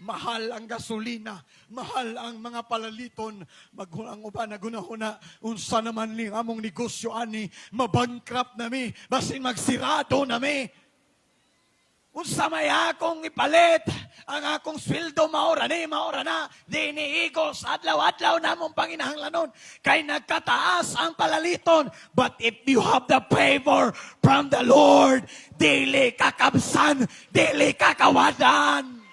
Mahal ang gasolina, mahal ang mga palaliton. Ang uban nagunahuna, unsa naman ning among negosyo ani, mabankrupt nami, basin magsirado nami. Unsa may akong ipalit, ang akong sweldo maora ni, maora na, di niigos, adlaw-adlaw namong panginahanglanon, kay nagkataas ang palaliton. But if you have the favor from the Lord, dili ka kabsan, dili ka kawadan.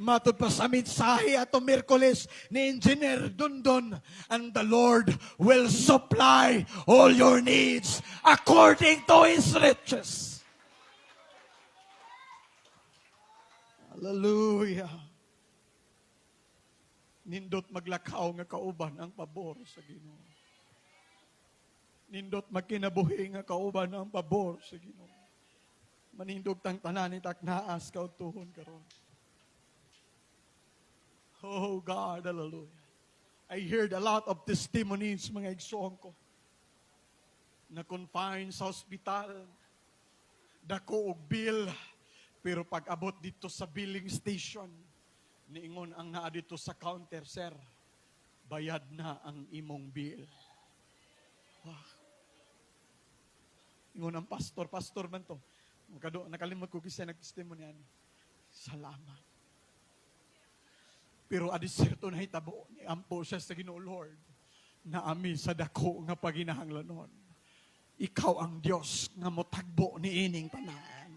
Matud pa sa mensahe ato Miyerkules ni Engineer Dundon, "And the Lord will supply all your needs according to His riches." Hallelujah. Nindot maglakaw nga kauban ang pabor sa Ginoo. Nindot magkinabuhi nga kauban ang pabor sa Ginoo. Manindog tang tanan ni taknaas kautuhon karon. Oh God, hallelujah. I heard a lot of testimonies, mga igsoon ko. Na confine sa ospital, dako og bill, pero pag abot dito sa billing station, niingon ang naa dito sa counter, "Sir, bayad na ang imong bill." Wow. Ingon ang pastor, pastor man to. Nakalimot ko kasi nag-testimony ani. "Salamat." Pero adisierto na hitabo, ni ampo siya sa Ginoo, "Lord, naa mi sa dako nga paginahanglanon. Ikaw ang Dios nga motagbo ni ining tanan."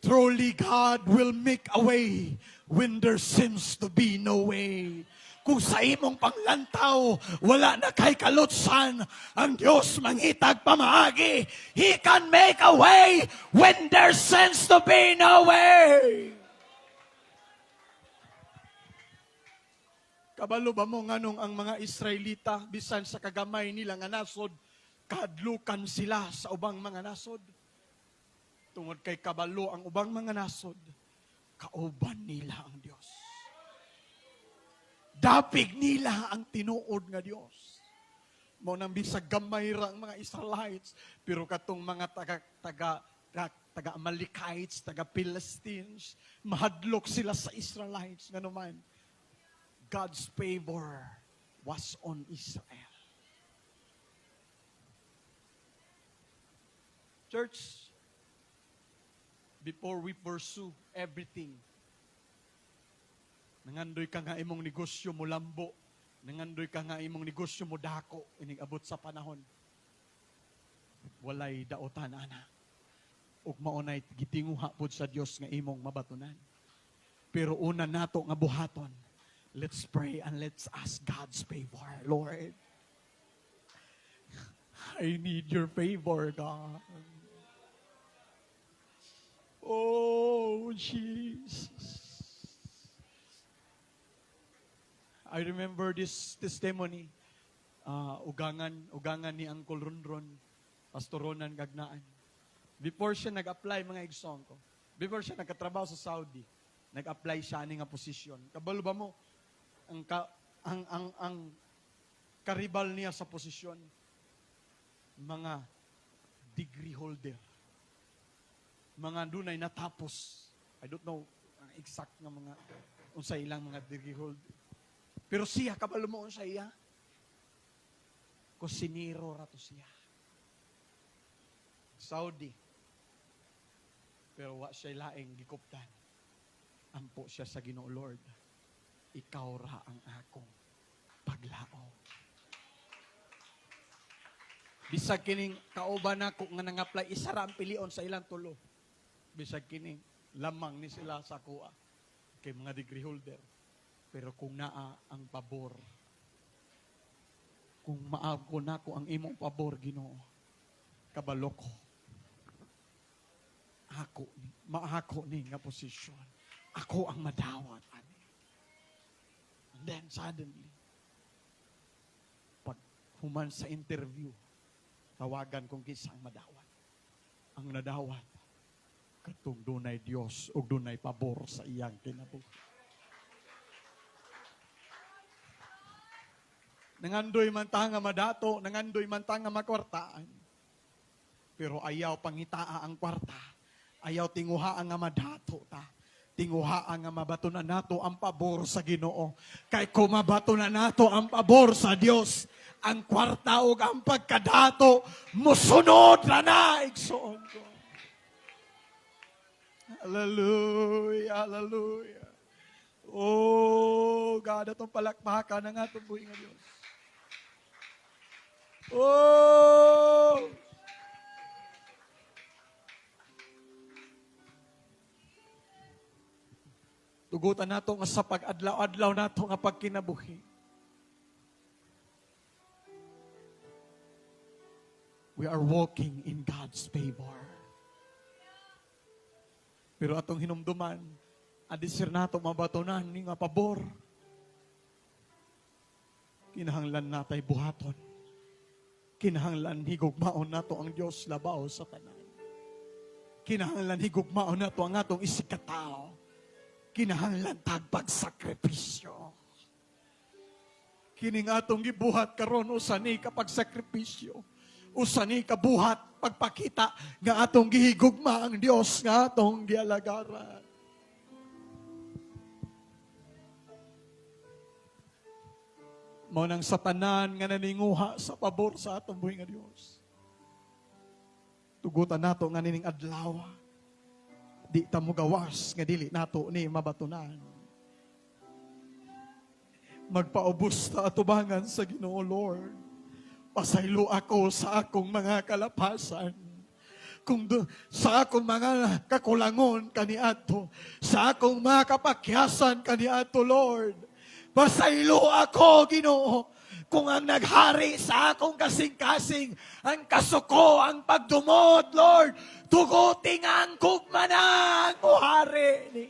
Truly God will make a way when there seems to be no way. Kung sa imong panglantaw, wala na kay kalutsan, ang Diyos mangitag pamaagi. He can make a way when there seems to be no way. Kabalo ba mo nganong ang mga Israelita, bisan sa kagamay nila nga nasod, kahadlukan sila sa ubang mga nasod? Tungod kay kabalo ang ubang mga nasod, kauban nila ang Dios. Dapig nila ang tinuod nga Dios. Mao nang bisag gamay ra ang mga Israelites, pero katong mga taga Amalekites, taga Philistines, mahadlok sila sa Israelites. Nganuman, God's favor was on Israel. Church, before we pursue everything, nangandoy ka nga imong negosyo mo lambo, nangandoy ka nga imong negosyo mo dako, inig abot sa panahon, walay daotan ana. Ug maunay gitinguha pod sa Dios nga imong mabatunan. Pero una nato nga buhaton, let's pray and let's ask God's favor. Lord, I need your favor, God. Oh, Jesus. I remember this testimony. Ugangan ni Uncle Ronron, Pastor Ronan Gagnaan. Before siya nag-apply, mga igsoon ko, before siya nagkatrabaho sa Saudi, nag-apply siya ani nga posisyon. Kabalo ba mo, ang karibal niya sa posisyon, mga degree holder. Mga dunay natapos. I don't know ang exact nga mga unsa ilang mga degree holder. Pero siya, kabalo mo unsa iya? Kusinero ra to siya. Saudi. Pero wa siya laing gikuptan. Ampo siya sa Ginoo, "Lord, ikaw ra ang akong paglaom." Bisag kining kauban nako nga nang-apply, isa ra ang pilion sa ilang tulo. Bisag kining lamang ni sila sa kuha kay mga degree holder. Pero kung naa ang pabor, kung maako nako ang imong pabor, Ginoo, kabalo ko ako ni, maako ni nga posisyon. Ako ang madawat ani. And then suddenly, pag human sa interview, tawagan kung kinsa ang madawat. Ang nadawat, katong dunay Dios o dunay pabor sa iyang kinabuhi. Nangandoy man ta nga madato, nangandoy man ta nga makwartaan. Pero ayaw pangitaa ang kwarta. Ayaw tinguha nga madato ta. Tinguha nga mabato na nato ang pabor sa Ginoo. Kay kung mabato na nato ang pabor sa Dios, ang kwarta ug ang pagkadato musunod ra na, igsoon ko. Hallelujah, hallelujah. Oh, God, atong palakpakan ang atong buhi nga Dios. Oh! Tugutan nato nga sa pag-adlaw-adlaw nato nga pagkinabuhi, we are walking in God's favor. Pero atong hinumduman, adisir nato mabatunan ni nga pabor. Kinahanglan natay buhaton. Kinahanglan higugmaon nato ang Dios labaw sa tanan. Kinahanglan higugmaon nato ang atong isigkatao. Kinahanglan tagpagsakripisyo. Kining atong gibuhat karon, usa ni ka pagsakripisyo. Usa ni ka buhat pagpakita nga atong gihigugma ang Dios nga atong gialagaran. Mao nang sa tanan nga naninguha sa pabor sa atong buhi nga Dios, tugutan nato nga nining adlaw, di ta mogawas nga dili nato ni mabatunan. Magpaubos ta atubangan sa Ginoo, "Lord, pasaylo ako sa akong mga kalapasan. Kung sa akong mga kakulangon kaniadto, sa akong mga kapakyasan kaniadto, Lord. Pasaylo ako, Ginoo. Kung ang naghari sa akong kasing-kasing, ang kasuko, ang pagdumot, Lord, tuguti nga ang gugma na ang muhari ni."